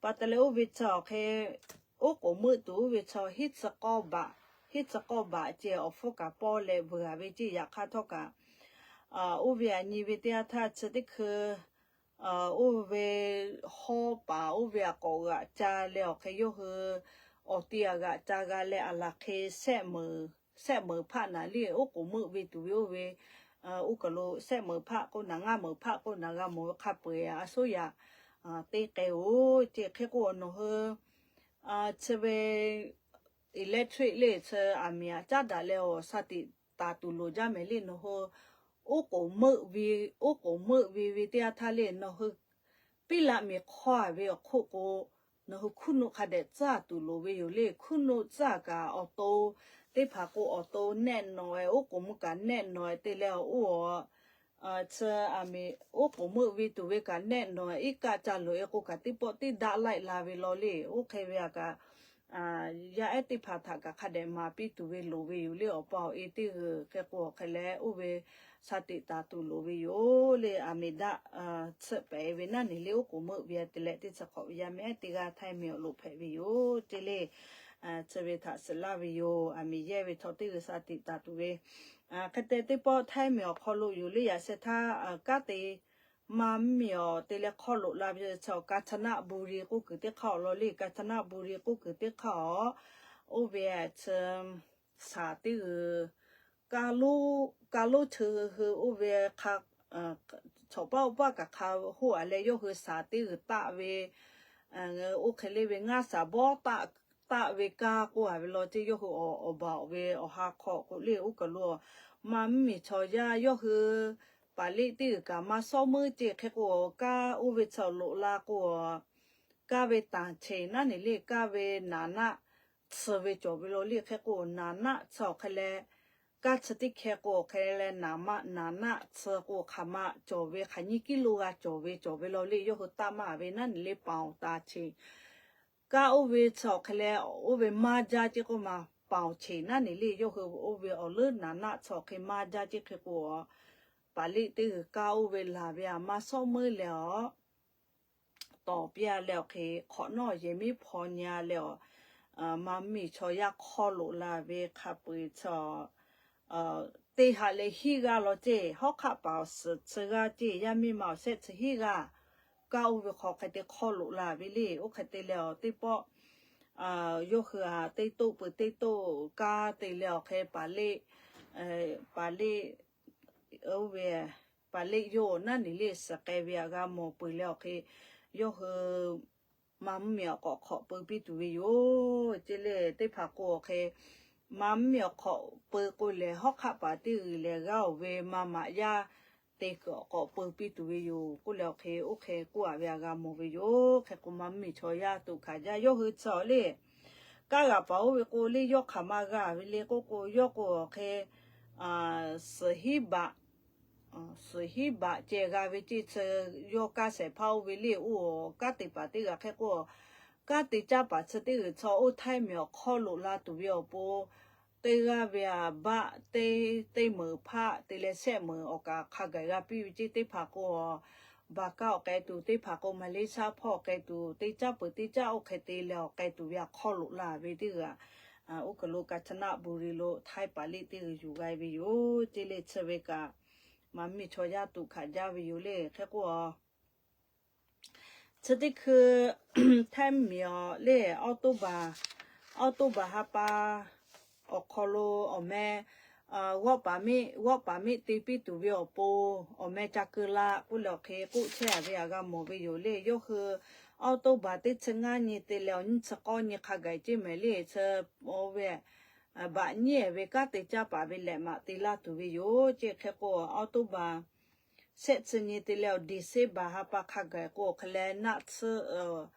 pa taw leh oˇ ve chi awˬ hk'e oˉ k'oˍ meuˆ tuˬ oˇ ve chi hiˉ tcuh k'awˇ baꞈ, hiˉ tcuh k'awˇ baꞈ ceh awˬ hpfuhˇ kaꞈ pawˇ leh vuiˬ g'a ve ceh yaꞈ hk'aˇ htawˇ kaꞈ, oˇ ve aꞈ nyi ve teˇ yanˇ htaˇ chi teˇ hkui oˇ ve hawˉ paˍ oˇ ve aꞈ k'awꞈ g'aꞈ ca leh awˬ hk'e yawˇ hui awˬ ti aꞈ g'aꞈ ca g'a leh aˬ laˬ hk'e shehˆ meunˍ hpaˆ naˍ liˇ oˉ k'oˍ meuˆ ve tuˬ ve oˇ ve uˉ keuˬ lo shehˆ meunˍ hpaˆ k'oˆ naˍ, ngaˇ meunˍ hpaˆ k'oˆ naˍ g'a mawˬ ve hk'a peu-eˬ a suˉ yaꞈ te k'ai-oˬ. Ceh hk'e k'o nawˬ hui chi ve electric le chi aˬ miˍ aꞈ caˉ daꞈ leh awˬ sha tiꞈ taˍ tuˬ loˍ jaˇ mehˍ le nawˬ hui oˉ k'oˍ meuˆ ve, oˉ k'oˍ meuˆ ve ve teˇ yanˇ htaˇ le nawˬ hui piˉ laˆ miˬ hk'aw ve awˬ hk'oˆ k'o, nawˬ hui hkuˇ nuˆ hk'a dehꞈ tcuhˉ tuˬ loˍ ve yoˬ le. Hkuˇ nuˆ tcuhˉ kaꞈ awˬ to, teˇ hpaˍ k'o awˬ to nehˆ nawˬ-e, oˉ k'oˍ meuˆ kaꞈ nehˆ nawˬ-e te leh oˇ chi aˬ miˍ oˉ k'oˍ meuˆ ve tuˬ ve kaꞈ nehˆ nawˬ-e, iˉ kaˆ ca loꞈ-e k'o kaꞈ teˇ pawˆ teˇ daˆ laiˆ la ve law le. Oˇ hk'e ve aꞈ kaꞈ yaˇ ehˉ teˇ hpaˍ htaꞈ kaꞈ hk'a dehꞈ maˍ piˇ tuˬ ve loˍ ve yoˬ le. Awˬ pa awˬ e teˇ g'uiˬ hk'e k'o awˬ hk'e leh oˇ ve sha tiꞈ taˍ tuˬ loˍ ve yoˬ le. Aˬ miˍ daˆ tsuhˆ pehˍ ve naˉ neˬ le oˉ k'oˍ meuˆ ve te leh teˇ chi hk'awꞈ ve yaˇ miˇ ehˉ teˇ g'aˇ Htaiˇ miˬ awˬ loꞈ hpehꞈ ve yoˬ. Te le chi ve htaꞈ suhˍ laˇ ve yoˬ. Aˬ miˍ yehˇ ve chaw teˇ g'uiˬ sha tiꞈ taˍ tuˬ ve hk'e te teˇ pawˆ Htaiˇ miˬ awˬ hk'aw lo yoˬ le. Yaꞈ sheh htaˇ kanˉ te maˇ mvuhˇ miˬ awˬ te leh hk'aw loꞈ la ve chi Kaˍcaˍnaˍbuˍri k'oˆ kuiˬ teˇ hk'aˇ awˬ lawn le. Kaˍcaˍnaˍbuˍri k'oˆ kuiˬ teˇ hk'aˇ awˬ oˇ ve chi shaˍ teˇ g'uiˬ ka lonˉ, ka lonˉ cheu hui oˇ ve hk'a, chaw paˆ oˇ paˆ kaꞈ hk'a hoˆ a leh yawˇ hui shaˍ teˇ g'uiˬ taˆ ve, oˇ hk'e le ve ngaˇ shaˍ bawˇ taˆ ve kanˉ k'oˆ a ve law ceh yawˇ hui awˬ baˬ oˬ ve awˬ ha hk'aw k'o le oˇ kaˬ lo maˇ mvuhˇ miˬ chaw yaˇ yawˇ hui paˍ leˆ teˇ g'uiˬ kaꞈ maˇ shawˉ meuˉ ceh hk'e k'o, kanˉ oˇ ve chaw loꞈ la k'o, kanˉ ve tanˍ cheˬ naˉ neˬ le kanˉ ve naˍ naˆ tsuh ve cawˬ ve law le. Hk'e k'o naˍ naˆ tsuh awˬ hk'e leh, kanˉ chi teˇ hkeh k'o awˬ hk'e leh naˍ naˆ tsuh k'o hk'aˬ ma cawˬ ve hk'aˬ nyiˇ kiˇ lo g'a cawˬ ve cawˬ ve law le. Yawˇ hui taˆ maˇ ve naˉ neˬ le paˍ awˬ tanˍ cheˬ kanˉ oˇ ve chi awˬ hk'e leh oˇ ve maˇ jaˇ ceh k'o maˇ paˍ awˬ cheˬ naˉ neˬ le. Yawˇ hui oˇ ve awˬ leuˉ naˍ naˆ chi awˬ hk'e maˇ jaˇ ceh hk'e k'o, paˍ leˆ teˇ g'uiˬ kanˉ oˇ ve laˬ ve aꞈ maˇ shawˉ meuˉ leh awˬ tawˍ piˇ a leh awˬ hk'e hk'awꞈ nawˉ yehˬ miˉ hpaw nyi a leh awˬ, maˇ mvuhˇ miˬ chaw yaˇ hk'aw loꞈ la ve hk'a peu-eˬ chi teˇ haꞈ leh hiˉ g'aˇ law ceh, hawˉ hk'aˆ paˍ awˬ suhˍ chi g'aˇ ceh, yaˇ miˇ ma awˬ shehˆ chi hiˉ g'aˇ, kanˉ oˇ ve hk'aw hk'e te hk'aw loꞈ la ve le. Oˇ hk'e te leh awˬ teˇ pawˆ yawˇ hui a teˇ toˆ peuˬ teˇ toˆ kanˉ te leh awˬ hk'e paˍ leˆ, paˍ leˆ oˇ ve paˍ leˆ yawˇ naˉ neˬ le suhˍ k'ai ve aꞈ g'a mawˬ peuˬ leh awˬ hk'e, yawˇ hui maˇ mvuhˇ miˬ awˬ k'awꞈ hk'awꞈ peu piˇ tuˬ ve yoˬ. Ceh le teˇ hpaˍ k'o awˬ hk'e, maˇ mvuhˇ miˬ awˬ hk'awꞈ peu k'o lehˬ hawˉ hk'aˆ paˍ teˇ g'uiˬ lehˬ g'aˇ oˬ ve maˇ maꞈ yaˇ te kuiˬ awˬ k'awꞈ peu piˇ tuˬ ve yoˬ k'oˆ leh awˬ hk'e, oˇ hk'e k'oˆ a ve aꞈ g'a mawˬ ve yoˬ. Hk'e k'o maˇ mvuhˇ miˬ chaw yaˇ tuꞈ hkanˍ jaˇ yawˇ hui chi awˬ le, kanˉ g'aꞈ paˍ oˇ ve k'o le yawˇ hk'aˬ ma g'a ve le k'oˆ k'o, yawˇ k'o awˬ hk'e suhˍ hiˉ baꞈ, suhˍ hiˉ baꞈ ceh g'a ve ceh chi yawˇ kanˉ shehˍ hpaˇ oˇ ve le. Oˇ kanˉ te paˍ teˇ g'aˇ hk'e k'o, kanˉ te caˇ paˍ chi teˇ g'uiˬ chaw oˇ Htaiˇ miˬ awˬ hk'aw loꞈ la tuˬ ve awˬ pon, teˇ g'aˇ ve aꞈ baˆ teˇ, teˇ meunˍ hpaˆ te leh shehˆ meunˍ awˬ kaꞈ hk'a gaˬ g'a piˇ ve ceh teˇ hpaˍ k'o, Baˍkaˆ awˬ k'ai tuˬ, teˇ hpaˍ k'o Maˍleˍshaˆ hpawˇ awˬ k'ai tuˬ, teˇ caˉ peuˬ teˇ caˉ oˇ hk'e te leh awˬ k'ai tuˬ ve aꞈ hk'aw loꞈ la ve teˇ g'aˇ, oˇ kaˬ lo Kaˍcaˍnaˍbuˍri lo Htaiˇ paˍ leˆ teˇ g'uiˬ yuˬ g'a ve yoˬ. Ceh le chi ve kaꞈ maˇ mvuhˇ miˬ chaw yaˇ tuꞈ hkanˍ jaˇ ve yoˬ le. Hk'e k'o, chi teˇ hkui Htaiˇ miˬ awˬ le October, October ha pa awˬ hk'aw lo awˬ meh g'awˆ paˍ miˆ, g'awˆ paˍ miˆ te piˇ tuˬ ve awˬ pon awˬ meh ca keu la k'oˆ leh awˬ hk'e k'oˆ chehˇ a ve aꞈ g'a mawˬ ve yoˬ le. Yawˇ hui October teˇ chi ngaˇ nyi te leh awˬ nyiˇ chi k'awˇ nyi hk'a gaˬ ceh mehˍ le. Chi oˇ ve baꞈ nyiˉ ve kanˉ te caˇ paˍ ve lehꞈ maꞈ te laˇ tuˬ ve yoˬ. Ceh hk'e k'o October shehˆ chi nyi te leh awˬ December ha pa hk'a gaˬ k'o awˬ hk'e leh naˆ tsuhˇ,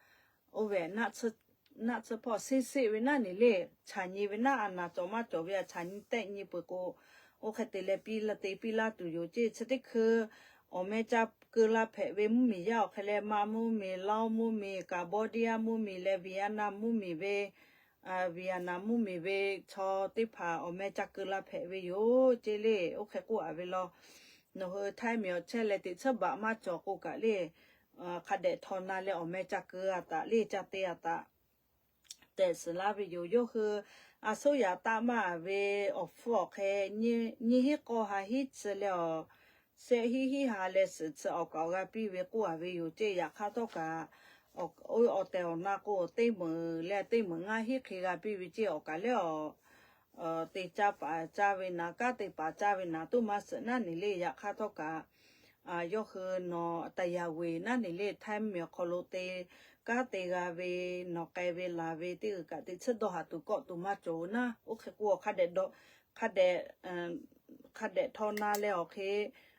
oˇ ve naˆ tsuhˇ hpawˇ seˇ seˆ ve naˉ neˬ le, chaˬ nyi ve naˉ a naˍ cawˬ maˇ cawˬ ve aꞈ chaˬ nyi tehˆ nyi peuˬ k'o, oˇ hk'e te leh piˇ la te piˇ laˇ tuˬ yoˬ. Ceh chi teˇ hkui awˬ meh ca keu la hpehꞈ ve mvuhˇ miˬ yaˇ awˬ hk'e leh maˇ mvuhˇ miˬ, Laoˇ mvuhˇ miˬ, Cambodia mvuhˇ miˬ leh Vietnam mvuhˇ miˬ ve, Vietnam mvuhˇ miˬ ve chaw teˇ hpaˍ awˬ meh ca keu la hpehꞈ ve yoˬ. Ceh le oˇ hk'e k'oˆ a ve law nawˬ hui htaiˇ miˬ awˬ chehˇ leh teꞈ tsuhˇ baꞈ maˇ cawˬ k'o kaꞈ le, hk'a dehꞈ htaw na leh awˬ meh ca keu a taꞈ le ca te a taꞈ tehꞈ suhˍ laˇ ve yoˬ. Yawˇ hui a suˉ yaꞈ taˆ maˇ ve awˬ hpfuhˇ awˬ hk'e nyiˇ hinˉ k'awˇ ha hinˉ chi leh awˬ shehˆ hinˉ hinˉ ha leh suhˍ chi awˬ kaꞈ awˬ g'a piˇ ve k'oˆ a ve yoˬ ceˇ. Yaꞈ hk'aˇ htawˇ kaꞈ, awˬ tehˬ awˬ na k'o teˇ meunˍ leh teˇ meunˍ ngaˇ hinˉ hk'e g'a piˇ ve ceˇ. Awˬ kaꞈ leh awˬ te caˇ paˍ caˇ ve naˍ, kanˉ te paˍ caˇ ve naˍ toˇ maˇ suhˍ naˉ neˬ le. Yaꞈ hk'aˇ htawˇ kaꞈ yawˇ hui nawˬ taˍ yaˍ ve naˉ neˬ le, htaiˇ miˬ awˬ hk'aw lo te kanˉ te g'a ve, nawˬ k'ai ve laˬ ve teˇ g'uiˬ kaꞈ teꞈ tsuhˇ dawˇ haˍ tuˬ kawˆ tuˬ maˇ cawˬ naˉ. Oˇ hk'e k'o, hk'a dehꞈ htaw na leh awˬ hk'e,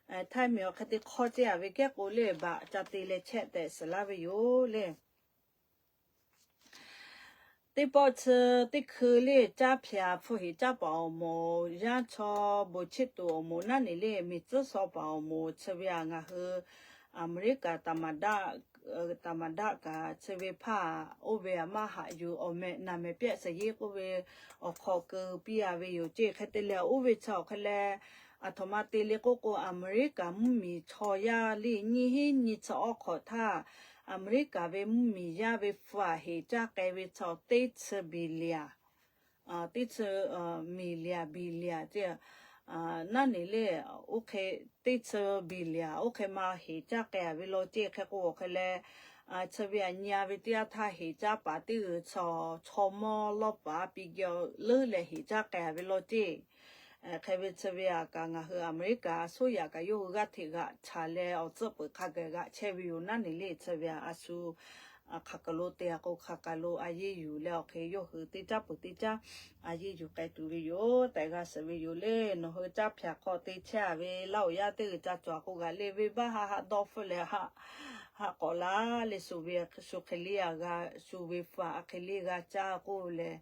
htaiˇ miˬ awˬ hk'e te hk'awˇ ceˇ a ve kehˉ k'o le, baꞈ ca te leh chehˇ tehꞈ suhˍ laˇ ve yoˬ le. Teˇ pawˆ chi teˇ hkui le caˇ hpyaꞈ hpu heˍ caˇ paˍ awˬ moˍ, yaˇ chaw bon chiˇ tuˬ awˬ moˍ naˉ neˬ le, miˬ tcuhˉ shaw paˍ awˬ moˍ chi ve a ngaˬ hui Aˍmeˍriˆkaˍ taˍ maˍ daˆ kaꞈ chi ve hpaˇ oˇ ve a maˇ haꞈ yuˬ awˬ meh naˬ meh pehˆ saˍ yeˇ k'oˆ ve awˬ hk'aw keu piˇ a ve yoˬ ceˇ. Hk'e te leh oˇ ve chi awˬ hk'e leh, aˬ htoꞈ ma te le k'oˆ k'o, Aˍmeˍriˆkaˍ mvuhˇmiˬ chaw yaˇ le nyiˇ hinˉ nyiˇ chi awˉ hk'awꞈ htaˇ, Aˍmeˍriˆkaˍ ve mvuhˇmiˬ yaˇ ve hpu aꞈ heˍ caˇ k'ai ve chaw teˇ chi billion, teˇ chi million billion ceˇ naˉ neˬ le. Oˇ hk'e teˇ chi billion oˇ hk'e ma heˍ caˇ k'ai a ve law ceˇ. Hk'e k'o awˬ hk'e leh, chi ve aꞈ nyi a ve teˇ yanˇ htaˇ heˍ caˇ paˍ teˇ g'uiˬ chaw chaw mawˇ lawˇ paˍ piˇ geh leuˉ leh heˍ caˇ k'ai a ve law ceˇ. Hk'e ve chi ve aꞈ kaꞈ ngaˬ hui Aˍmeˍriˆkaˍ a suˉ yaꞈ kaꞈ yawˇ hui g'aˇ hteꞈ g'aꞈ chaˍ leh awˬ tcuhˆ peuˬ hk'a gaˬ g'aꞈ chehˇ ve yoˬ naˉ neˬ le. Chi ve aꞈ a shu hk'aˬ kaˬ lo te a k'o hk'aˬ kaˬ lo a yeˇ yuˬ leh awˬ hk'e yawˇ hui teˇ caˉ peuˬ teˇ caˉ a yeˇ yuˬ k'ai tuˬ ve yoˬ tehꞈ g'a shiˍ ve yoˬ le. Nawˬ hui caˇ hpyaꞈ hk'aw te chehˇ a ve laˇ oˬ yaˇ teˇ g'uiˬ ca cawˬ a k'o g'aꞈ le venˇbaˆ haˆ haˆ dawˇ hpfuhˆ leh haˆ haˆ k'awꞈ la le shu ve shu hk'e le a g'a, shu ve hpu aꞈ hk'e le g'a caˇ k'oˆ leh,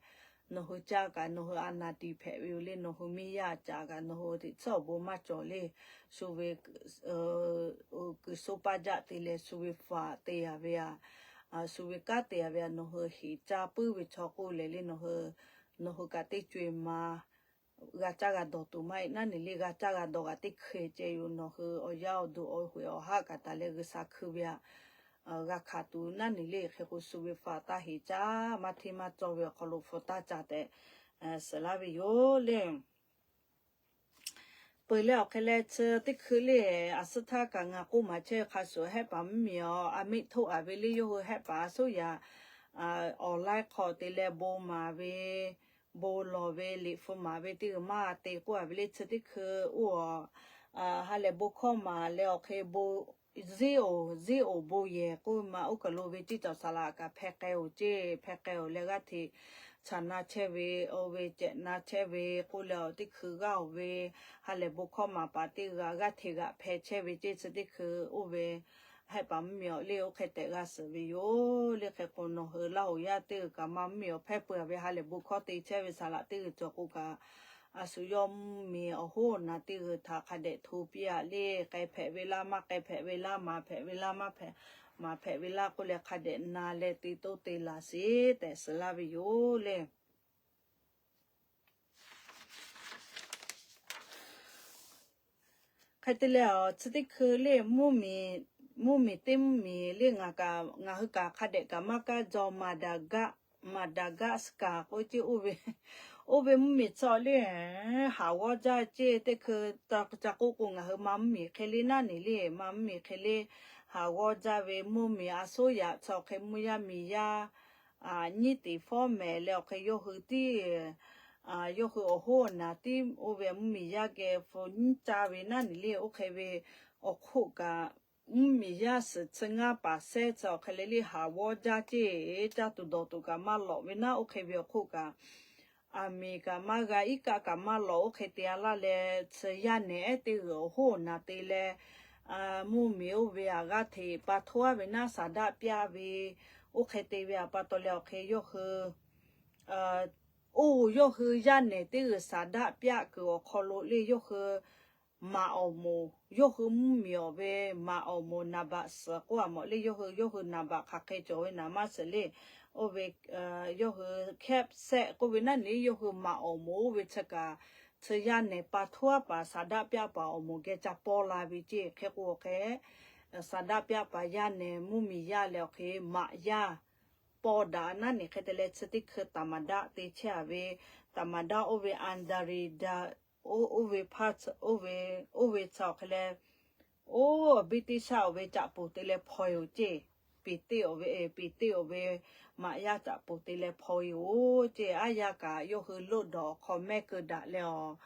nawˬ hui caˇ kaꞈ nawˬ hui a naˍ tiˍ hpehꞈ ve yoˬ le. Nawˬ hui miˇ yaˇ caꞈ kaꞈ nawˬ hui teꞈ tsuhˇ awˬ bon maˇ cawˬ le. Shu ve kuiˬ soˉ paˇ jaˆ te leh shu ve hpu aꞈ te a ve a, shu ve kanˉ te a ve a, nawˬ hui heˍ caˇ puiˉ ve chaw k'oˆ leh le, nawˬ hui kaꞈ teˇ co e ma g'a caˇ g'a dawˬ tuˬ maˇ heˆ naˉ neˬ le. G'a caˇ g'a dawˬ kaꞈ teˇ hkui ceh yoˬ. Nawˬ hui awˬ yaˇ awˬ duˬ awˬ hoꞈ awˬ haˆ kaꞈ taˍ leh G'uiˬsha hkui ve aꞈ g'a hkanˍ tuˬ naˉ neˬ le. Hk'e k'o shu ve hpu aꞈ taˇ heˍ caˇ, maˇ hteˇ maˇ cawˇ ve awˬ hk'aw lo hpu taˇ ca tehꞈ suhˍ laˇ ve yoˬ le. Peuˬ leh awˬ hk'e leh chi teˇ hkui le, a suhˉ htaˇ kaꞈ ngaˬ k'oˆ maˍ chehˇ ve hk'a shuˍ, Hehˆ paˍ mvuhˇmiˬ awˬ a miˆ htoˆ a ve le, yawˇ hui Hehˆ paˍ a suhˉ yaꞈ awˬ laiˉ hk'aw te leh bon maˍ ve, bon lawˬ ve, liꞈ hpu maˍ ve teˇ g'uiˬ maˇ te k'oˆ a ve le. Chi teˇ hkui oˇ a ha lehˬ bon hkawˇ maˍ leh awˬ hk'e bon ziˉ oˬ, ziˉ oˬ bon yehˬ k'oˆ ma oˇ kaˬ lo ve ceˇ cawˬ saˍ laꞈ kaꞈ hpeh k'ai oˬ ceˇ, hpeh k'ai oˬ leh g'aˇ hteꞈ chaꞈ na chehˇ ve, oˇ ve cehꞈ na chehˇ ve k'oˆ leh awˬ teˇ hkui g'aˇ oˬ ve, ha lehˬ bon hkawˇ maˍ paˍ teˇ g'aˇ g'aˇ hteꞈ g'aꞈ hpeh chehˇ ve ceˇ. Chi teˇ hkui oˇ ve Hehˆ paˍ mvuhˇmiˬ awˬ le oˇ hk'e tehꞈ g'a suhˍ ve yoˬ le. Hk'e k'o nawˬ hui laˇ oˬ yaˇ teˇ g'uiˬ kaꞈ maˇ mvuhˇmiˬ awˬ hpehˇ peuˬ a ve ha lehˬ bon hkawˇ te chehˇ ve saˍ laꞈ teˇ g'uiˬ cawˬ k'o kaꞈ, a shu yawˇ mvuhˇmiˬ awˬ hoˉ awˬ naˍ teˇ g'uiˬ htaꞈ hk'a dehꞈ hto piˇ a le. K'ai hpehꞈ ve laˇ, maˇ k'ai hpehꞈ ve laˇ, maˍ hpehꞈ ve laˇ, maˇ hpehꞈ, maˍ hpehꞈ ve laˇ k'oˆ leh hk'a dehꞈ na leh te toˇ te laˬ sheˍ tehꞈ suhˍ laˇ ve yoˬ le. Hk'e te leh awˬ chi teˇ hkui le, mvuhˇmiˬ teˇ mvuhˇmiˬ le, ngaˬ hui kaꞈ hk'a dehꞈ kaꞈ maˇ kaˇ jaw, Madagascar k'oˆ ceˇ. Oˇ ve mvuhˇmiˬ chaw le, haˍ g'awˇ jaˇ ceˇ. Teˇ hkui ca k'oˆ k'o ngaˬ hui ma mvuhˇmiˬ hk'e le naˉ neˬ le, ma mvuhˇmiˬ hk'e le haˍ g'awˇ jaˇ ve mvuhˇmiˬ a soˉ yaꞈ chaw hk'e mvuhˇ yaˇ miˬ yaˇ nyiˇ teˍ fawˉ mehˍ leh awˬ hk'e yawˇ hui tiˉ yawˇ hui awˬ hoˉ awˬ naˍ tiˉ oˇ ve mvuhˇmiˬ yaˇ geh hpu nyiˉ caˇ ve naˉ neˬ le. Oˇ hk'e ve awˬ hk'oˆ kaꞈ mvuhˇmiˬ yaˇ suhˍ chi ngaˇ paˍ sehˉ chi awˬ hk'e le le haˍ g'awˇ jaˇ ceˇ. Caˇ tuˬ dawˬ tuˬ kaꞈ maˇ lawꞈ ve naˉ, oˇ hk'e ve awˬ hk'oˆ kaꞈ aˬ miˍ kaꞈ maˇ g'a, iˉ kaˆ kaꞈ maˇ lawꞈ, oˇ hk'e te a laˇ leh chi yaˇ nehˬ ehˉ teˇ g'uiˬ awˬ hoˉ awˬ naˍ te leh mvuhˇmiˬ oˇ ve aꞈ g'aˇ hteꞈ pa htoˇ aˉ ve naˉ saˍ daˆ pyaˆ ve, oˇ hk'e te ve aꞈ pa taw leh awˬ hk'e yawˇ hui oˇ yawˇ hui yaˇ nehˬ teˇ g'uiˬ saˍ daˆ pyaˆ kuiˬ awˬ hk'aw lo le yawˇ hui maꞈ awˬ moˍ, yawˇ hui mvuhˇmiˬ awˬ ve maꞈ awˬ moˍ naˍ baꞈ suhˍ k'oˆ a mawˬ le. Yawˇ hui, yawˇ hui naˍ baꞈ hk'aˬ hk'e cawˬ ve naˍ maˇ shiˍ le. Oˇ ve yawˇ hui hkehˆ sehˆ k'oˆ ve naˉ neˬ, yawˇ hui maꞈ awˬ moˍ oˇ ve chi kaꞈ chi yaˇ nehˬ pa htuˇ aˉ paˍ saˍ daˆ pyaˆ paˍ awˬ moˍ geh ca paw la ve ceˇ. Hk'e k'o hk'e, saˍ daˆ pyaˆ paˍ yaˇ nehˬ mvuhˇmiˬ yaˇ leh awˬ hk'e maꞈ yaˇ paw daꞈ naˉ neˬ hk'e te leh chi teˇ hkui taˍ maˍ daˆ te chehˇ a ve, taˍ maˍ daˆ oˇ ve Andari daꞈ, oˇ ve hpaˇ, oˇ ve chi awˬ hk'e leh, oˇ British awˬ ve caꞈ poˍ te leh hpaw e oˬ ceˇ. Peˍteˇ awˬ ve, Peˍteˇ awˬ ve maꞈ yaˇ caꞈ poˍ te leh hpaw e oˬ ceˇ. Aˉ yaˇ kaꞈ yawˇ hui loˆ dawˬ awˬ hk'aw mehˆ keu daꞈ leh awˬ,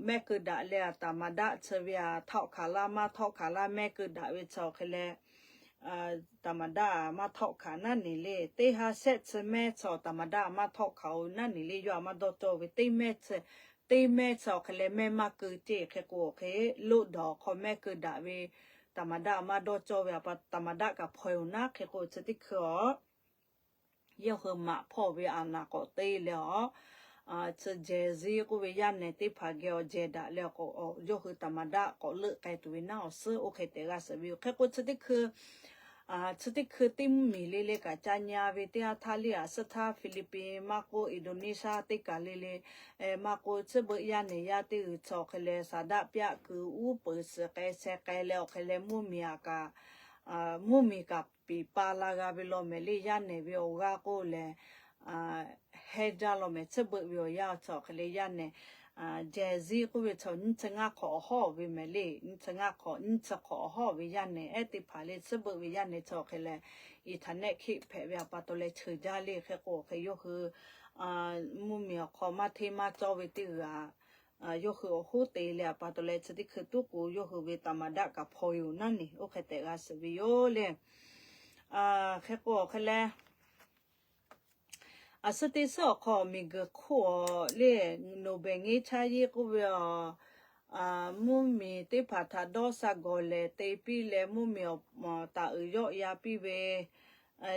mehˆ keu daꞈ leh taˍ maˍ daˆ chi ve a htawˆ hkanˍ laˇ maˇ htawˆ hkanˍ laˇ mehˆ keu daꞈ ve chi awˬ hk'e leh, taˍ maˍ daˆ maˇ htawˆ hkanˍ naˉ neˬ le. Teˇ ha shehˆ chi mehˇ chi awˬ taˍ maˍ daˆ maˇ htawˆ hkanˍ oˬ naˉ neˬ le. Yawˇ a maˇ dawˇ cawˇ ve teˇ mehˇ chi, teˇ mehˇ chi awˬ hk'e leh mehˇ maˇ keu ceˇ. Hk'e k'o hk'e loˆ dawˬ awˬ hk'aw mehˆ keu daꞈ ve taˍ maˍ daˆ a maˇ dawˇ cawˇ ve a pa taˍ maˍ daˆ kaꞈ hpaw e oˬ naˉ. Hk'e k'o chi teˇ hkui awˬ yawˇ hui maꞈ hpawˇ ve aˬ naˍ k'awꞈ te leh awˬ, chi Jehˬ ziˉ k'oˆ ve yaˇ nehˬ teˇ hpaˍ geh awˬ jehˬ daꞈ leh awˬ k'o, yawˇ hui taˍ maˍ daˆ k'awꞈ leuˆ k'ai tuˬ ve naˉ awˬ suhˉ oˇ hk'e tehꞈ g'a shiˍ ve yoˬ. Hk'e k'o chi teˇ hkui, chi teˇ hkui teˇ mvuhˇmiˬ le le kaꞈ ca nyi ve teˇ yanˇ htaˇ liˇ aꞈ suhˉ htaˇ Philippines maˇ k'oˆ Indonesia teˇ kaˬ le le, maˇ k'oˆ tcuhˉ beuꞈ yaˇ nehˬ yaˇ teˇ g'uiˬ chi awˬ hk'e leh saˍ daˆ pyaˆ keu uˉ peunˍ suhˍ k'ai sheh k'ai leh awˬ hk'e leh mvuhˇmiˬ aꞈ kaꞈ, mvuhˇmiˬ kaꞈ piˍ pa la g'a ve law mehˍ le. Yaˇ nehˬ ve awˬ g'aˇ k'oˆ leh, hehˇ jaˇ law mehˍ. Tcuhˉ beuꞈ ve awˬ yanˇ chi awˬ hk'e leh yaˇ nehˬ, Jehˬ ziˉ k'oˆ ve chi nyiˇ chi ngaˇ hk'awꞈ awˬ hawˉ ve mehˍ le. Nyiˇ chi ngaˇ hk'awꞈ, nyiˇ chi hk'awꞈ awˬ hawˉ ve yaˇ nehˬ ehˉ teˇ hpaˍ le tcuhˉ beuꞈ ve yaˇ nehˬ chi awˬ hk'e leh, internet hkiˆ hpehꞈ ve a pa taw leh cheuˬ jaˇ le. Hk'e k'o hk'e yawˇ hui mvuhˇmiˬ awˬ hk'aw maˇ hteˇ maˇ cawˇ ve teˇ g'aˇ, yawˇ hui awˬ hoˉ te leh a pa taw leh chi teˇ hkui tuˉ k'o yawˇ hui ve taˍ maˍ daˆ kaꞈ hpaw e oˬ naˉ neˬ oˇ hk'e tehꞈ g'a shiˍ ve yoˬ le. Hk'e k'o awˬ hk'e leh, aˬ suhˉ teˇ suhˉ awˬ hk'aw miˬguiˬ hk'oˆ awˬ le, Nobel ngeˇ chaˇ yeˇ k'oˆ ve a, mvuhˇmiˬ teˇ hpaˍ htaꞈ dawˇ sha gawˬ lehˬ te piˇ leh mvuhˇmiˬ awˬ taˍ uiˍ yawˆ ya piˇ ve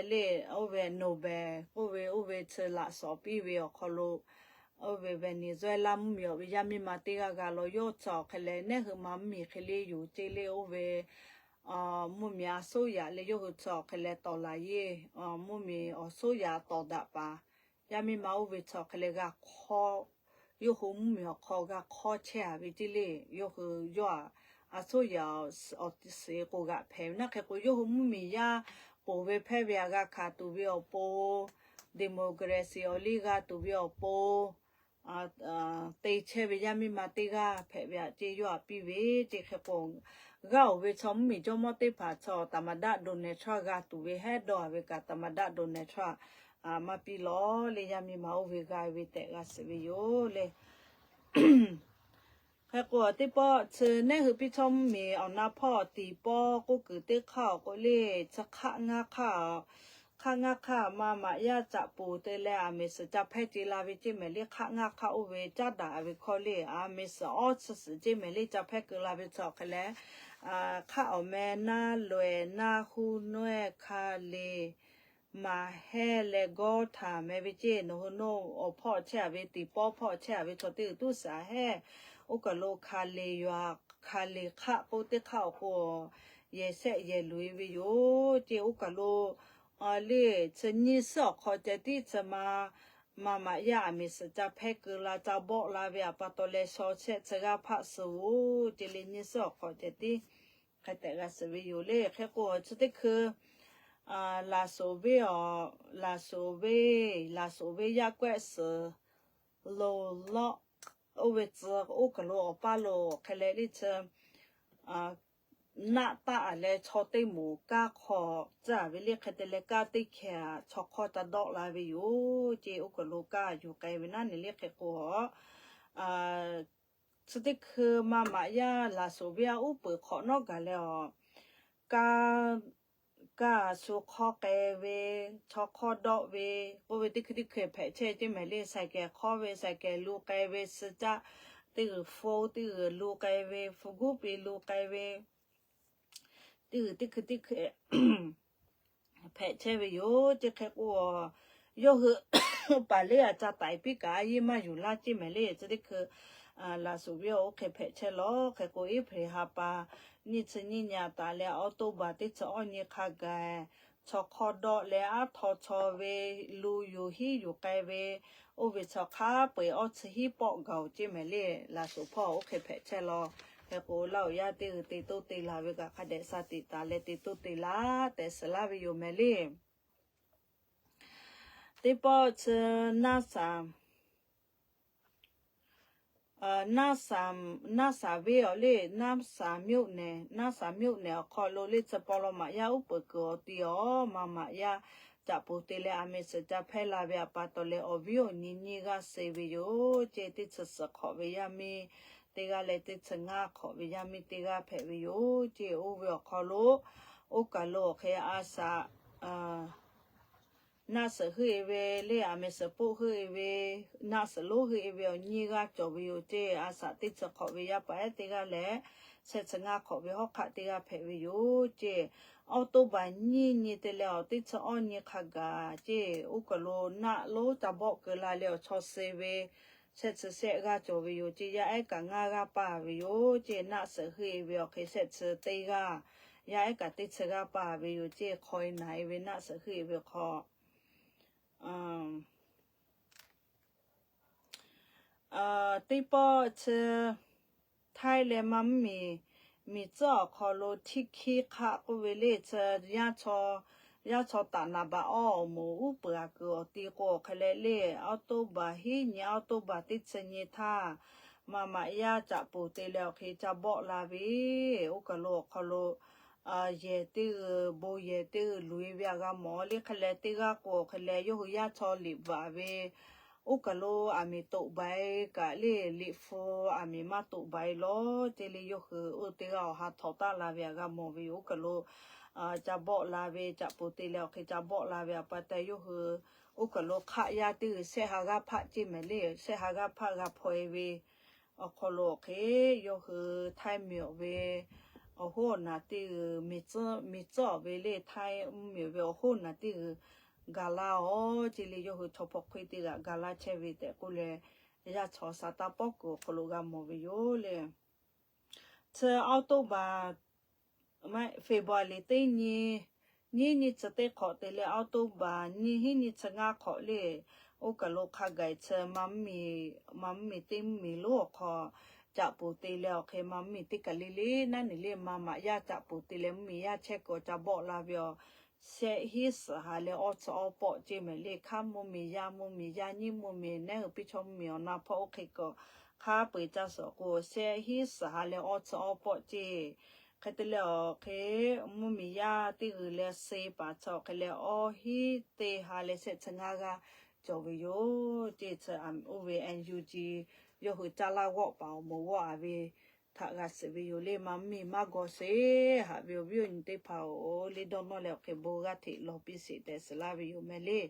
le, oˇ ve Nobel k'oˆ ve oˇ ve chi laꞈ shawˍ piˇ ve awˬ hk'aw lo, oˇ ve Venezuela mvuhˇmiˬ awˬ ve yaˇ miˇ ma teˇ g'aˇ g'a law yawˇ chi awˬ hk'e leh, nehˉ hui ma mvuhˇmiˬ hk'e le yoˬ ceˇ le. Oˇ ve mvuhˇmiˬ a soˉ yaꞈ leh yawˇ hui chi awˬ hk'e leh tawˍ laˬ yeˇ, mvuhˇmiˬ awˬ soˉ yaꞈ tawˍ daꞈ paˍ yaˇ miˇ ma oˇ ve chi awˬ hk'e leh g'a hk'awˇ, yawˇ hui mvuhˇmiˬ awˬ hk'aw g'a hk'awˇ chehˇ a ve ceˇ le. Yawˇ hui yawˇ a, a soˉ yaꞈ awˬ suhˍ k'o g'aꞈ hpehꞈ ve naˉ. Hk'e k'o yawˇ hui mvuhˇmiˬ yaˇ poˬ ve hpehˇ ve a g'a hkanˍ tuˬ ve awˬ pon, democracy awˬ liˇ g'a tuˬ ve awˬ pon te chehˇ ve yaˇ miˇ ma teˇ g'aˇ hpehꞈ ve aꞈ ceˇ yawˇ a piˇ ve ceˇ. Hk'e k'o g'aˇ oˬ ve chaw mvuhˇmiˬ jawˇmawˇ teˇ hpaˍ chaw taˍ maˍ daˆ Donald Trump g'a tuˬ ve hehˉ dawˇ a ve kaꞈ taˍ maˍ daˆ Donald Trump maˇ piˇ lawˬ le. Yaˇ miˇ ma oˇ ve g'a ve tehꞈ g'a shiˍ ve yoˬ le. Hk'e k'o teˇ pawˆ chi nehˉ hui piˇ chaw mvuhˇmiˬ awˬ na hpawˇ tiˍ pawˆ k'oˆ kuiˬ teˇ hk'aˇ awˬ k'o le, chi hk'aˆ ngaˇ hk'aˇ, hk'aˆ ngaˇ hk'aˇ ma maꞈ yaˇ caꞈ poˬ te leh aˬ miˍ suhˍ ca hpehˇ ce la ve ceˇ mehˍ le. Hk'aˆ ngaˇ hk'aˇ oˇ ve caˉ daꞈ ve hkawˇ le, aˬ miˍ suhˍ awˇ chi suhˍ ceˇ mehˍ le ca hpehˇ keu la ve chi awˬ hk'e leh, hk'aˆ awˬ meh naˇ loꞈ-ehˍ naˇ huˇ nawehˇ hka le maˍ hehˇ leh gawˇ htaꞈ meh ve ceˇ. Nawˬ hui nawˇ awˬ hpawˇ chehˇ a ve tiˍ pawˆ hpawˇ chehˇ a ve chaw teˇ g'uiˬ tuˉ shiˍ a hehˇ. Oˇ kaˬ lo hka le yoˬ a, hka le hk'aˆ k'oˆ teˇ hk'aˇ awˬ k'o yehˬ shehˆ yehˬ loꞈ e ve yoˬ ceˇ. Oˇ kaˬ lo le chi nyiˇ suhˉ awˬ hk'aw ceh tiˉ chi ma, ma maꞈ yaˇ aˬ miˍ suhˍ ca hpehˇ keu la ca bawˆ la ve a pa taw leh shaw shehˆ chi g'aˇ hpaˆ suh oˬ ceˇ le. Nyiˇ suhˉ awˬ hk'aw ceh tiˉ hk'e tehꞈ g'a shiˍ ve yoˬ le. Hk'e k'o chi teˇ hkui laˬ shoˍ ve, laˬ shoˍ ve, laˬ shoˍ ve yaˇ kawehˆ suhˍ loˍ lawˆ oˇ ve tcuh oˇ kaˬ lo awˬ paˇ lo hk'e leh le chi naˆ taˆ a leh chaw teˇ moˍ kaˇ hk'aw tcuh a ve le. Hk'e te leh kaˇ teˇ hkeh a chaw hk'awˇ ca dawˆ la ve yoˬ ceˇ. Oˇ kaˬ lo kaˇ yuˬ k'ai ve naˉ neˬ le. Hk'e k'o a chi teˇ hkui ma maꞈ yaˇ laˬ shoˍ ve a uˉ peunˍ hk'awꞈ nawˉ gaˬ leh a, kaˇ, kaˇ shu hk'awˇ k'ai ve, chaw hk'awˇ dawˆ ve k'oˆ ve teˇ hkui teˇ hkui hpehꞈ chehˇ ceˇ mehˍ le. Saiˍ kehˍ hk'awˇ ve, saiˍ kehˍ lu k'ai ve, suh caˆ teˇ g'uiˬ fo teˇ g'uiˬ lu k'ai ve, hpu guˉ pi lu k'ai ve, teˇ g'uiˬ teˇ hkui teˇ hkui hpehꞈ chehˇ ve yoˬ ceˇ. Hk'e k'o yawˇ hui paˍ leˇ a ca taiˍ piˇ kaꞈ a yeˇ maˇ yuˬ laˇ ceˇ mehˍ le. Chi teˇ hkui laˬ shoˍ ve a oˇ hk'e hpehꞈ chehˇ lawˬ. Hk'e k'o April ha pa nyiˇ chi nyiˇ nyi a taˍ leh October teˇ chi awˇ nyi hk'a gaˬ chaw hk'aw dawˆ leh aˉ htaw chaw ve, lu yuˬ hiˉ yuˬ k'ai ve, oˇ ve chaw hk'a peu-eˬ awˇ chi hiˉ pawˆ gaˬ-oˬ ceˇ mehˍ le. Laꞈ shoˍ hpawˇ oˇ hk'e hpehꞈ chehˇ law. Hk'e k'o, Laˇ huˍ yaˇ teˇ g'uiˬ te toˇ te la ve kaꞈ hk'a dehꞈ sha tiꞈ taˍ leh te toˇ te laˇ tehꞈ shiˍ laˇ ve yoˬ mehˍ le. Teˇ pawˆ chi Naˇsaˍ, Naˇsaˍ venˇ awˬ le, Naˇsaˍ mvuhˇ nehˬ, Naˇsaˍ mvuhˇ nehˬ awˬ hk'aw lo le chi paw law maꞈ yaˇ uˉ peunˍ kuiˬ awˬ ti awˬ ma maꞈ yaˇ caꞈ poˍ te leh aˬ miˍ suhˍ ca hpehˇ la ve awˬ pa taw leh awˬ viˉ awˬ nyi nyiˇ g'aˇ suh ve yoˬ ceˇ. Teˇ chi suhˍ hk'awꞈ ve yaˇ miˇ teˇ g'aˇ leh teˇ chi ngaˇ hk'awꞈ ve yaˇ miˇ teˇ g'aˇ hpehꞈ ve yoˬ ceˇ. Oˇ ve awˬ hk'aw lo oˇ kaˬ lo awˬ hk'e a shaꞈ naˆ suhˍ heuˆ-e ve le, aˬ miˍ suhˍ poˆ heuˆ-e ve, naˆ suhˍ lonˉ heuˆ-e ve awˬ nyiˇ g'aˇ cawˬ ve yoˬ ceˇ. A shaꞈ teˇ chi hk'awꞈ ve yaˇ paˍ ehˉ teˇ g'aˇ leh shehˆ chi ngaˇ hk'awꞈ ve hawˉ hk'aˆ teˇ g'aˇ hpehꞈ ve yoˬ ceˇ. Aoˉ toˆ baˬ nyiˇ nyi te leh awˬ teˇ chi awˇ nyi hk'a gaˬ ceˇ. Oˇ kaˬ lo naˆ lonˉ ca bawˆ keu la leh awˬ chaw suh ve shehˆ chi shehˆ g'aˇ cawˬ ve yoˬ ceˇ. Yaˇ ehˉ kaꞈ ngaˇ g'aˇ paˇ ve yoˬ ceˇ. Naˆ suhˍ heuˆ-e ve awˬ hk'e shehˆ chi teˇ g'aˇ, yaˇ ehˉ kaꞈ teˇ chi g'aˇ paˇ ve yoˬ ceˇ. Hk'aw e naˬ-e ve naˆ suhˍ heuˆ-e ve hk'aw teˇ pawˆ chi Htaiˇ leh Maˇ mvuhˇmiˬ, miˬ tcuhˉ awˬ hk'aw lo Htiˇ hkiˇ hk'aˆ k'oˆ ve le chi, yaˇ chaw taˍ naˍ baꞈ awˇ awˬ moˍ uˉ peunˍ aꞈ kuiˬ awˬ ti k'o awˬ hk'e leh le, Aoˉ toˆ baˬ hiˉ nyi, Aoˉ toˆ baˬ teˇ chi nyi htaˇ, ma maꞈ yaˇ caꞈ poˍ te leh awˬ hk'e ca bawˆ la ve, oˇ kaˬ lo awˬ hk'aw lo yehˬ teˇ g'uiˬ, bon yehˬ teˇ g'uiˬ loꞈ-e ve aꞈ g'a mawˬ le. Hk'e leh teˇ g'aˇ k'o hk'e leh yawˇ hui yaˇ chaw liꞈ bvuhꞈ ve, oˇ kaˬ lo aˬ miˍ toꞈ baˬ-e kaꞈ le, liꞈ hpu aˬ miˍ maˇ toꞈ baˬ-e lawˬ ceˇ le. Yawˇ hui oˇ teˇ g'aˇ awˬ ha htawꞈ taˉ la ve aꞈ g'a mawˬ ve yoˬ. Oˇ kaˬ lo ca bawˆ la ve, caꞈ poˍ te leh awˬ hk'e ca bawˆ la ve aꞈ pa taw yawˇ hui oˇ kaˬ lo hk'aˆ yaˇ teˇ g'uiˬ shehˆ ha g'aˇ hpaˆ ceˇ mehˍ le. Shehˆ ha g'aˇ hpaˆ g'a hpaw-e ve awˬ hk'aw lo awˬ hk'e yawˇ hui Htaiˇ miˬ awˬ ve awˬ hoˉ awˬ naˬ teˇ g'uiˬ, miˬ tcuhˉ awˬ ve le, Htaiˇ mvuhˇmiˬ awˬ ve awˬ hoˉ awˬ naˬ teˇ g'uiˬ gaˬ laˇ-oˬ ceˇ le. Yawˇ hui chaw hpaw hk'oˆ teˇ g'aˇ gaˬ laˇ chehˇ ve tehꞈ k'oˆ leh, yaˇ chaw sa taˇ pawˆ kuiˬ awˬ hk'aw lo g'a mawˬ ve yoˬ le. Chi Aoˉ toˆ baˬ, February teˇ nyi, nyiˇ nyi chi teˇ hk'awꞈ te leh Aoˉ toˆ baˬ nyiˇ hinˉ nyiˇ chi ngaˇ hk'awꞈ le, oˇ kaˬ lo hk'a gaˬ-e chi ma mvuhˇmiˬ, ma mvuhˇmiˬ teˇ mvuhˇmiˬ lonˉ awˬ hk'aw caꞈ poˍ te leh awˬ hk'e ma mvuhˇmiˬ teˇ kaˬ le le naˉ neˬ le, ma maꞈ yaˇ caꞈ poˍ te leh mvuhˇmiˬ yaˇ chehˇ kuiˬ ca bawˆ la ve awˬ shehˆ hinˉ suhˍ ha leh awˇ chi awˇ pawˆ ceˇ mehˍ le. Hk'aˇ mvuhˇmiˬ, yaˇ mvuhˇmiˬ, yaˇ nyiˇ mvuhˇmiˬ, naˉ hui piˇ chaw mvuhˇmiˬ awˬ na hpawˇ oˇ hk'e kuiˬ hk'aˇ peu-eˬ ca suhˍ k'o shehˆ hinˉ suhˍ ha leh awˇ chi awˇ pawˆ ceˇ. Hk'e te leh awˬ hk'e mvuhˇmiˬ yaˇ teˇ g'uiˬ leh suh paˍ chi awˬ hk'e leh awˇ hinˉ teˇ ha leh shehˆ chi ngaˇ g'aˇ cawˬ ve yoˬ ceˇ. Chi oˇ ve NUG yawˇ hui caˇ laˇ g'awˆ paˍ awˬ moˍ g'awˆ-a ve htaꞈ g'a shiˍ ve yoˬ le. Ma mvuhˇmiˬ maˇ gaw sheˍ, haꞈ ve awˬ viˉ awˬ nyi teˇ hpaˍ-oˬ, le dawˇ nawˇ leh awˬ hk'e bon g'aˇ hteꞈ lawˬ piˇ sheˍ tehꞈ shiˍ laˇ ve yoˬ mehˍ le.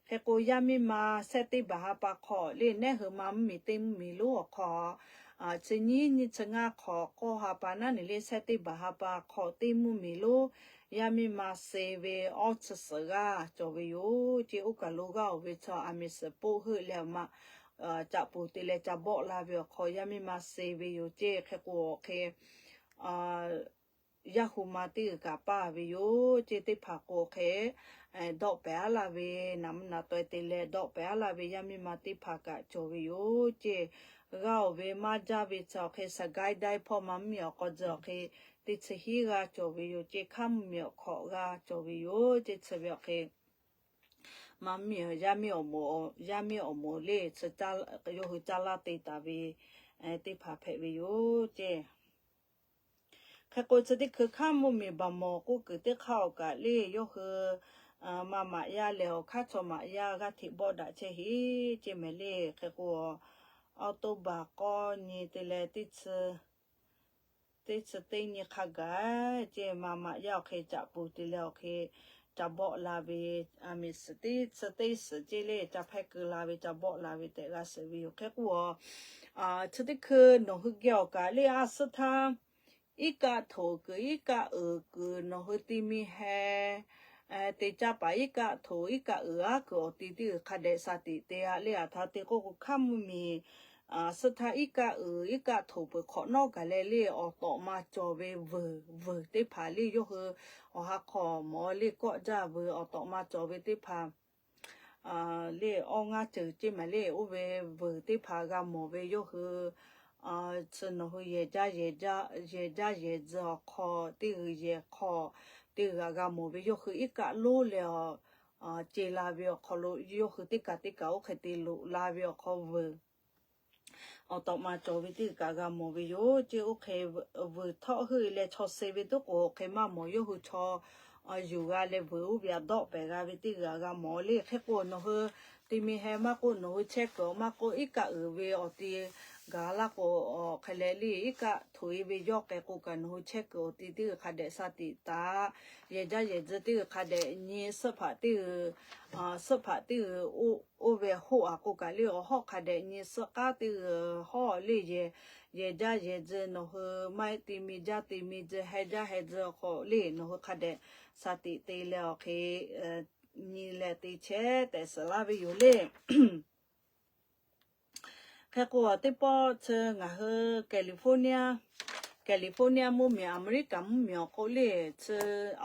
Hk'e k'o yaˇ miˇ ma September ha pa hk'aw le, naˉ hui ma mvuhˇmiˬ teˇ mvuhˇmiˬ lonˉ awˬ hk'aw chi nyiˇ nyi chi ngaˇ hk'awꞈ k'awˇ ha pa naˉ neˬ le, September ha pa hk'aw teˇ mvuhˇmiˬ lonˉ yaˇ miˇ ma suh ve awˇ chi suhˍ g'aˇ cawˬ ve yoˬ ceˇ. Oˇ kaˬ lo g'aˇ-oˬ ve chaw aˬ miˍ suhˍ poˆ heuˆ leh awˬ ma caꞈ poˍ te leh ca bawˆ la ve awˬ hk'aw yaˇ miˇ ma suh ve yoˬ ceˇ. Hk'e k'o awˬ hk'e yaˇ hu ma teˇ g'uiˬ kaꞈ paˇ ve yoˬ ceˇ. Teˇ hpaˍ k'o hk'e dawˆ pehˍ-a laˇ ve, naˍ mvuhˇ naˍ taweh te leh dawˆ pehˍ-a laˇ ve yaˇ miˇ ma teˇ hpaˍ kaꞈ cawˬ ve yoˬ ceˇ. G'aˇ-oˬ ve maˇ jaˇ ve chi awˬ hk'e Sagaing daiˇ hpawˇ ma mvuhˇmiˬ awˬ k'aw tcuh awˬ hk'e teˇ chi hiˉ g'aˇ cawˬ ve yoˬ ceˇ. Hk'aˇ mvuhˇmiˬ awˬ hk'awꞈ g'aˇ cawˬ ve yoˬ ceˇ. Chi ve awˬ hk'e ma mvuhˇmiˬ yaˇ miˇ awˬ moˍ, yaˇ miˇ awˬ moˍ le, yawˇ hui caˇ laˇ te taˍ ve teˇ hpaˍ hpehꞈ ve yoˬ ceˇ. Hk'e k'o chi teˇ hkui hk'aˇ mvuhˇmiˬ baˬ mawˬ k'oˆ kuiˬ teˇ hk'aˇ awˬ kaꞈ le, yawˇ hui ma maꞈ yaˇ lehˬ awˬ hk'aˇ chaw maꞈ yaˇ g'aˇ hteꞈ bawˆ daꞈ chehˇ heˆ ceˇ mehˍ le. Hk'e k'o October k'awˇ nyi te leh teˇ chi teˇ nyi hk'a gaˬ ceˇ ma maꞈ yaˇ awˬ hk'e caꞈ poˍ te leh awˬ hk'e ca bawˆ la ve, aˬ miˍ suhˍ teˇ chi teˇ suhˍ ceˇ le ca hpehˇ keu la ve ca bawˆ la ve tehꞈ g'a shiˍ ve yoˬ. Hk'e k'o chi teˇ hkui nawˬ hui geh awˬ kaꞈ le a suhˉ htaˇ iˉ kaˆ htoꞈ kuiˬ iˉ kaˆ uiˍ kuiˬ nawˬ hui ti mi heh te caˇ paˍ iˉ kaˆ htoꞈ iˉ kaˆ uiˍ aˉ kuiˬ awˬ ti teˇ g'uiˬ hk'a dehꞈ sha tiꞈ te-a le. Aˬ htaˇ te k'oˆ k'o hk'aˇ mvuhˇmiˬ suh htaˇ iˉ kaˆ uiˍ iˉ kaˆ htoꞈ peuˬ hk'awꞈ nawˉ gaˬ leh le awˬ tawꞈ ma cawˬ ve vuiˬ, vuiˬ teˇ hpaˍ le yawˇ hui awˬ ha hk'aw mawˬ le kawˆ jaˇ vuiˬ awˬ tawꞈ ma cawˬ ve teˇ hpaˍ le awˇ ngaˇ ceuˬ ceˇ maˬ le oˇ ve vuiˬ teˇ hpaˍ g'a mawˬ ve yawˇ hui chi nawˬ hui yehˬ jaˇ yehˬ jaˇ yehˬ tzuh awˬ hk'aw teˇ g'uiˬ yehˬ hk'aw teˇ g'uiˬ g'a mawˬ ve yawˇ hui iˉ kaˆ lonˉ leh a ce la ve awˬ hk'aw lo yawˇ hui teˇ kaˬ teˇ kaˬ oˇ hk'e te loꞈ la ve awˬ hk'aw vuiˬ awˬ tawꞈ ma cawˬ ve teˇ g'uiˬ kaꞈ g'a mawˬ ve yoˬ ceˇ. Oˇ hk'e vuiˬ htawˆ heuˆ leh chaw suh ve tuˉ k'o hk'e maˇ mawˬ yawˇ hui chaw yuˬ g'a leh vuiˬ oˇ ve a dawˆ pehˬ g'a ve teˇ g'uiˬ g'a mawˬ le. Hk'e k'o nawˬ hui te mi heh maˇ k'oˆ nawˬ hui chehˇ kuiˬ awˬ maˇ k'oˆ iˉ kaˆ uiˍ ve awˬ ti gaˬ laˇ k'o, hk'e leh le iˉ kaˆ htoꞈ e ve yawˇ k'ai k'o kaꞈ nawˬ hui chehˇ kuiˬ awˬ ti teˇ g'uiˬ hk'a dehꞈ sha tiꞈ taˍ. Yehˬ jaˇ yehˬ tzuh teˇ g'uiˬ hk'a dehꞈ nyi suhˆ hpaꞈ teˇ g'uiˬ suhˆ hpaꞈ teˇ g'uiˬ oˇ ve hoˆ a k'o kaꞈ le awˬ hawˉ hk'a dehꞈ nyi suhˆ k'aˉ teˇ g'uiˬ hawˉ le yehˬ, yehˬ jaˇ yehˬ tzuh nawˬ hui maˇ heˆ te mi jaˇ te mi tzuh heh jaˇ heh tzuh awˬ hk'aw le nawˬ hui hk'a dehꞈ sha tiꞈ te leh awˬ hk'e nyi leh te chehˇ tehꞈ suhˍ laˇ ve yoˬ le. Hk'e k'o teˇ pawˆ chi ngaˬ hui California, California mvuhˇmiˬ America mvuhˇmiˬ awˬ k'o le chi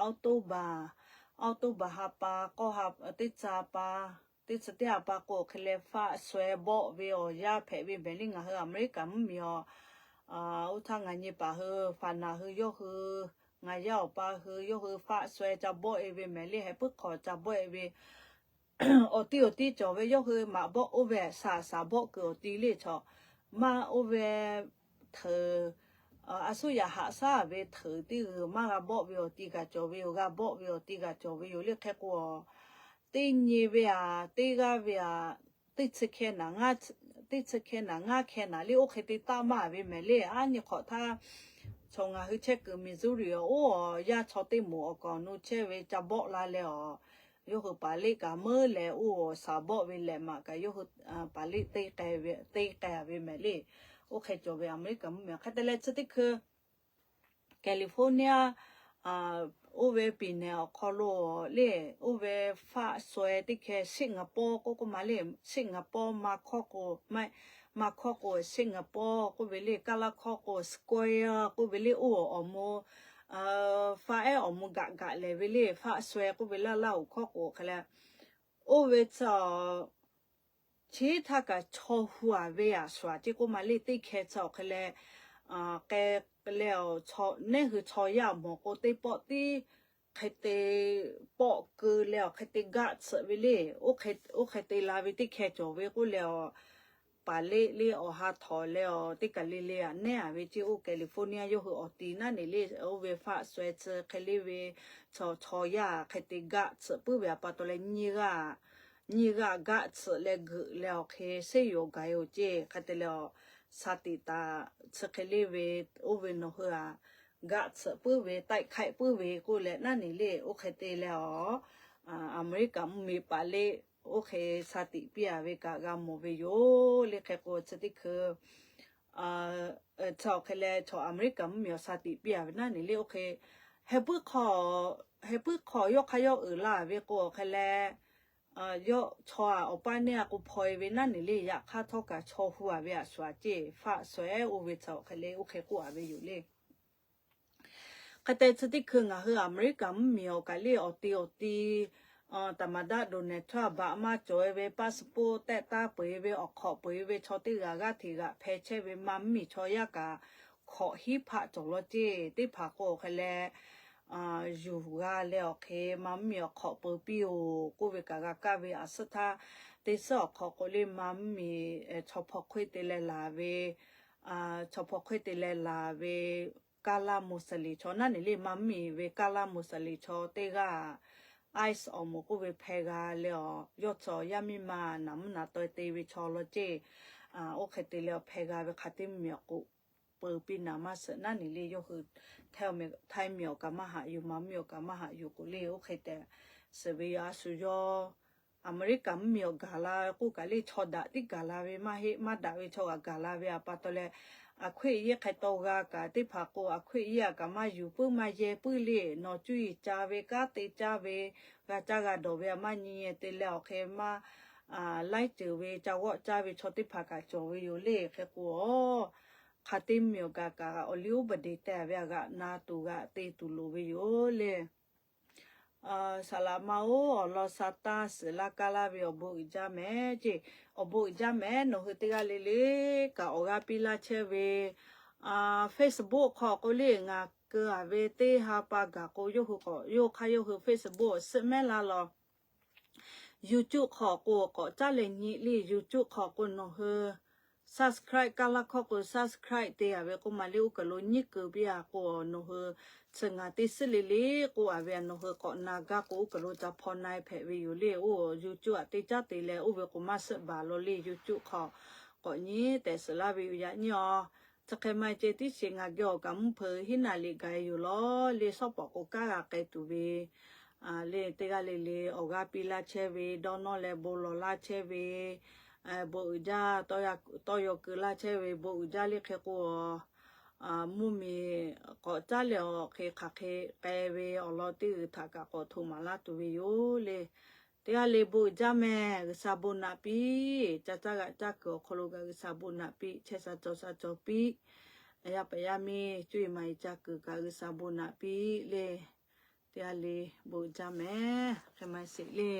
October, October ha pa k'awˇ ha teˇ ca pa teˇ chi teˇ ha pa k'o hk'e leh faˆ saweh bawˆ ve awˬ yanˇ hpehꞈ ve mehˍ le ngaˬ hui America mvuhˇmiˬ awˬ oˇ htaˇ ngaˬ nyi paˍ hui faˍ naˍ hui yawˇ hui ngaˬ yaˇ awˬ pa hui yawˇ hui faˆ saweh ca bawˆ e ve mehˍ le heh puiˉ hk'aw ca bawˆ e ve awˬ ti awˬ ti cawˬ ve yawˇ hui maꞈ bawˆ oˇ ve shaˍ shaˍ bawˆ kuiˬ awˬ ti le chaw maˇ oˇ ve hteuꞈ a suˉ yaꞈ haꞈ shaˉ ve hteuꞈ teˇ g'uiˬ maˇ g'a bawˆ ve awˬ ti kaꞈ cawˬ ve yoˬ. G'a bawˆ ve awˬ ti kaꞈ cawˬ ve yoˬ le. Hk'e k'o teˇ nyi ve a teˇ g'aˇ ve a teˇ chi hkeh naˍ ngaˇ teˇ chi hkeh naˍ ngaˇ hkeh naˍ le oˇ hk'e te taˆ maˇ ve mehˍ le. Aˉ nyi hk'awꞈ htaˇ chaw ngaˬ hui chehˇ kuiˬ Missouri a oˇ yaˇ chaw teˇ moˍ awˬ kaˍ awˬ nu chehˇ ve ca bawˆ la leh a yawˇ hui paˍ leˆ kaꞈ meuˉ leh oˇ shaˍ bawˆ ve lehˬ maꞈ kaꞈ yawˇ hui paˍ leˆ teˇ k'ai ve mehˍ le. Oˇ hk'e cawˬ ve America mvuhˇmiˬ hk'e te leh chi teˇ hkui California oˇ ve piˍ nehˬ awˬ hk'aw lo le oˇ ve faˆ saweh teˇ hkeh Singapore k'oˆ k'oˆ ma le, Singapore maˇ hkawˇ k'o, maˇ hkawˇ k'o Singapore k'oˆ ve le, kaˇ laˇ hkawˇ k'o Square k'oˆ ve le oˇ awˬ mo faˆ ehˉ awˬ mo gaꞈ gaꞈ lehˬ ve le faˆ saweh k'oˆ ve laˇ laˇ oˬ hkawˇ k'o hk'e leh oˇ ve chi a chi htaˇ kaꞈ chaw hu a ve a shuˍ a ceˇ k'oˆ ma le teˇ hkeh chi awˬ hk'e leh k'ai leh a chaw neˉ hui chaw yaˇ mawˬ k'o teˇ pawˆ tiˉ hk'e te pawˆ keu leh awˬ hk'e te gaˆ tsuhꞈ ve le. Oˇ hk'e te la ve teˇ hkeh cawˬ ve k'oˆ leh a paˍ leˆ le awˬ ha htawnˍ leh a teˇ kaˬ le le a neˉ a ve ceˇ. Oˇ California yawˇ hui awˬ ti naˉ neˬ le oˇ ve faˆ saweh chi hk'e le ve chaw chaw yaˇ hk'e te gaˆ tsuhꞈ puiˉ ve a pa taw leh nyiˇ g'aˇ nyiˇ g'aˇ gaˆ tsuhꞈ leh geuꞈ leh awˬ hk'e seˉ yoˬ gaˬ yoˬ ceˇ. Hk'e te leh a sha tiꞈ taˍ chi hk'e le ve oˇ ve nawˬ hui a gaˆ tsuhꞈ puiˉ ve taiˆ hk'aiˆ puiˉ ve k'oˆ leh naˉ neˬ le oˇ hk'e te leh a America mvuhˇmiˬ paˍ leˆ oˇ hk'e sha tiꞈ piˇ a ve kaꞈ g'a mawˬ ve yoˬ le. Hk'e k'o chi teˇ hkui chi awˬ hk'e leh chaw America mvuhˇmiˬ awˬ sha tiꞈ piˇ a ve naˉ neˬ le oˇ hk'e heh puiˉ hk'aw, heh puiˉ hk'aw yawˇ hk'aˇ yawˇ uiˍ la ve k'o awˬ hk'e leh yawˇ chaw a awˬ paˇ neˇ a k'o hpaw e ve naˉ neˬ le. Yaꞈ hk'aˇ htawˇ kaꞈ chaw hu a ve a shuˍ a ceˇ faˆ saweh oˇ ve chi awˬ hk'e le oˇ hk'e k'oˆ a ve yoˬ le. Hk'e te chi teˇ hkui ngaˬ hui America mvuhˇmiˬ awˬ kaꞈ le awˬ ti awˬ ti taˍ maˍ daˆ Donald Trump baꞈ maˇ cawˬ e ve passport tehˆ taˇ peuˬ e ve awˬ hk'awꞈ peuˬ e ve chaw teˇ g'aˇ g'aˇ hteꞈ g'aꞈ hpeh chehˇ ve ma mvuhˇmiˬ chaw yaˇ kaꞈ hkawꞈ hiˉ hpaˆ cawˬ law ceˇ. Teˇ hpaˍ k'o awˬ hk'e leh yuˬ g'a leh awˬ hk'e ma mvuhˇmiˬ awˬ hk'awꞈ peuˬ piˇ oˬ k'oˆ ve kaꞈ g'a kaˇ ve a suhˉ htaˇ teˇ suhˉ awˬ hk'aw k'o le ma mvuhˇmiˬ chaw hpaw hk'oˆ te leh laˬ ve chaw hpaw hk'oˆ te leh laˬ ve kaˇ laˇ Muslim chaw naˉ neˬ le ma mvuhˇmiˬ ve kaˇ laˇ Muslim chaw teˇ g'aˇ ICE awˬ moˍ k'oˆ ve hpeh g'a leh a yawˇ chaw yaˇ miˇ ma naˍ mvuhˇ naˍ taweh te ve chaw law ceˇ. Oˇ hk'e te leh a hpeh g'a ve hk'a teˇ miˬ awˬ k'o peuˬ piˇ naˍ maˇ suhˍ naˉ neˬ le yawˇ hui Htaiˇ miˬ awˬ kaꞈ maˇ haꞈ yuˬ, ma mvuhˇmiˬ awˬ kaꞈ maˇ haꞈ yuˬ k'o le oˇ hk'e te suhˍ ve yoˬ. A shu yawˇ America mvuhˇmiˬ awˬ gaˬ la k'oˆ kaꞈ le chaw daꞈ tiˉ gaˬ la ve maˇ heˆ. Maˇ daꞈ ve chaw g'aꞈ gaˬ la ve a pa taw leh a hkoˆ yeˇ hk'e taw g'a kaꞈ teˇ hpaˍ k'o a hkoˆ yeˇ a kaꞈ maˇ yuˬ puiˉ maˇ yehˇ puiˉ le. Nawˬ cuˇ yiˍ ca ve kanˉ te caˇ ve g'a caˇ g'a dawˬ ve a maˇ nyi te leh awˬ hk'e maˇ laiˉ ceuˬ ve ca g'awˆ caˇ ve chaw teˇ hpaˍ kaꞈ cawˬ ve yoˬ le. Hk'e k'o, hk'aˬ te miˬ awˬ gaˬ kaꞈ awˬ liˇ uˉ peˍ deˬ teh ve a g'aꞈ na tuˬ g'aꞈ te tuˬ loˍ ve yoˬ le. Saˍ laꞈ ma-oˬ, awˬ lawn sha taˇ suhˍ laˇ kaˇ laˇ ve awˬ bon uiˍ jaˇ mehˍ ceˇ. Awˬ bon uiˍ jaˇ mehˍ, nawˬ hui teˇ g'aˇ le le kaꞈ awˬ g'aˇ piˇ laˇ chehˇ ve, Facebook hk'aw k'o le ngaˬ keu-a ve teˇ ha pa gaˬ k'o, yawˇ hui k'awꞈ yawˇ hk'aˇ yawˇ hui Facebook suhˆ mehˉ laˇ law. YouTube hk'aw k'o k'awꞈ caˉ leh nyi le, YouTube hk'aw k'o nawˬ hui subscribe kaˇ laˇ hkawˇ k'o subscribe te-a ve k'oˆ ma le, oˇ kaˬ lo nyiˉ keu piˇ-a k'o, nawˬ hui chi ngaˬ teˇ suhˉ le le k'oˆ-a ve nawˬ hui k'awꞈ na gaˇ k'o, oˇ kaˬ lo ca hpaw na-e hpehꞈ ve yoˬ le. Oˇ YouTube aꞈ teˇ caˉ te leh oˇ ve k'o maˇ suhˆ baˬ law le. YouTube hk'aw k'awꞈ nyi tehꞈ suhˍ laˇ ve yoˬ. Yaꞈ nyi awˬ, chi hk'e maˇ ceh tiˉ sheˍ ngaˬ geh awˬ kaꞈ mvuhˇ hpeuꞈ hiˉ naˍ liꞈ gaˬ yoˬ law le. Shawˉ pawˍ k'o kanˉ g'a k'ai tuˬ ve le, teˇ g'aˇ le le awˬ g'aˇ piˇ laˇ chehˇ ve, dawˇ nawˇ leh bon lawˬ laˇ chehˇ ve, bon uiˍ jaˇ, tawˇ yaw keu laˇ chehˇ ve bon uiˍ jaˇ le. Hk'e k'o, mvuhˇmiˬ k'awꞈ caˉ leh awˬ hk'e hk'aˬ hk'e k'ai ve awˬ lawn teˇ g'uiˬ htaꞈ kaꞈ k'awꞈ htoꞈ maˍ laˇ tuˬ ve yoˬ le. Teˇ g'aˇ le bon uiˍ jaˇ mehˍ, G'uiˬsha bon naꞈ piˇ. Ca caˇ g'aꞈ caˇ kuiˬ awˬ hk'aw lo kaꞈ G'uiˬsha bon naꞈ piˇ, chehˇ sha cawˬ sha cawˬ piˇ. Yaˇ paˍ yaˇ miˇ cuˇ yiˍ maˍ yiˍ ca kuiˬ kaꞈ G'uiˬsha bon naꞈ piˇ le. Teˇ g'aˇ le bon uiˍ jaˇ mehˍ, hk'e maˇ heˆ sheˍ le.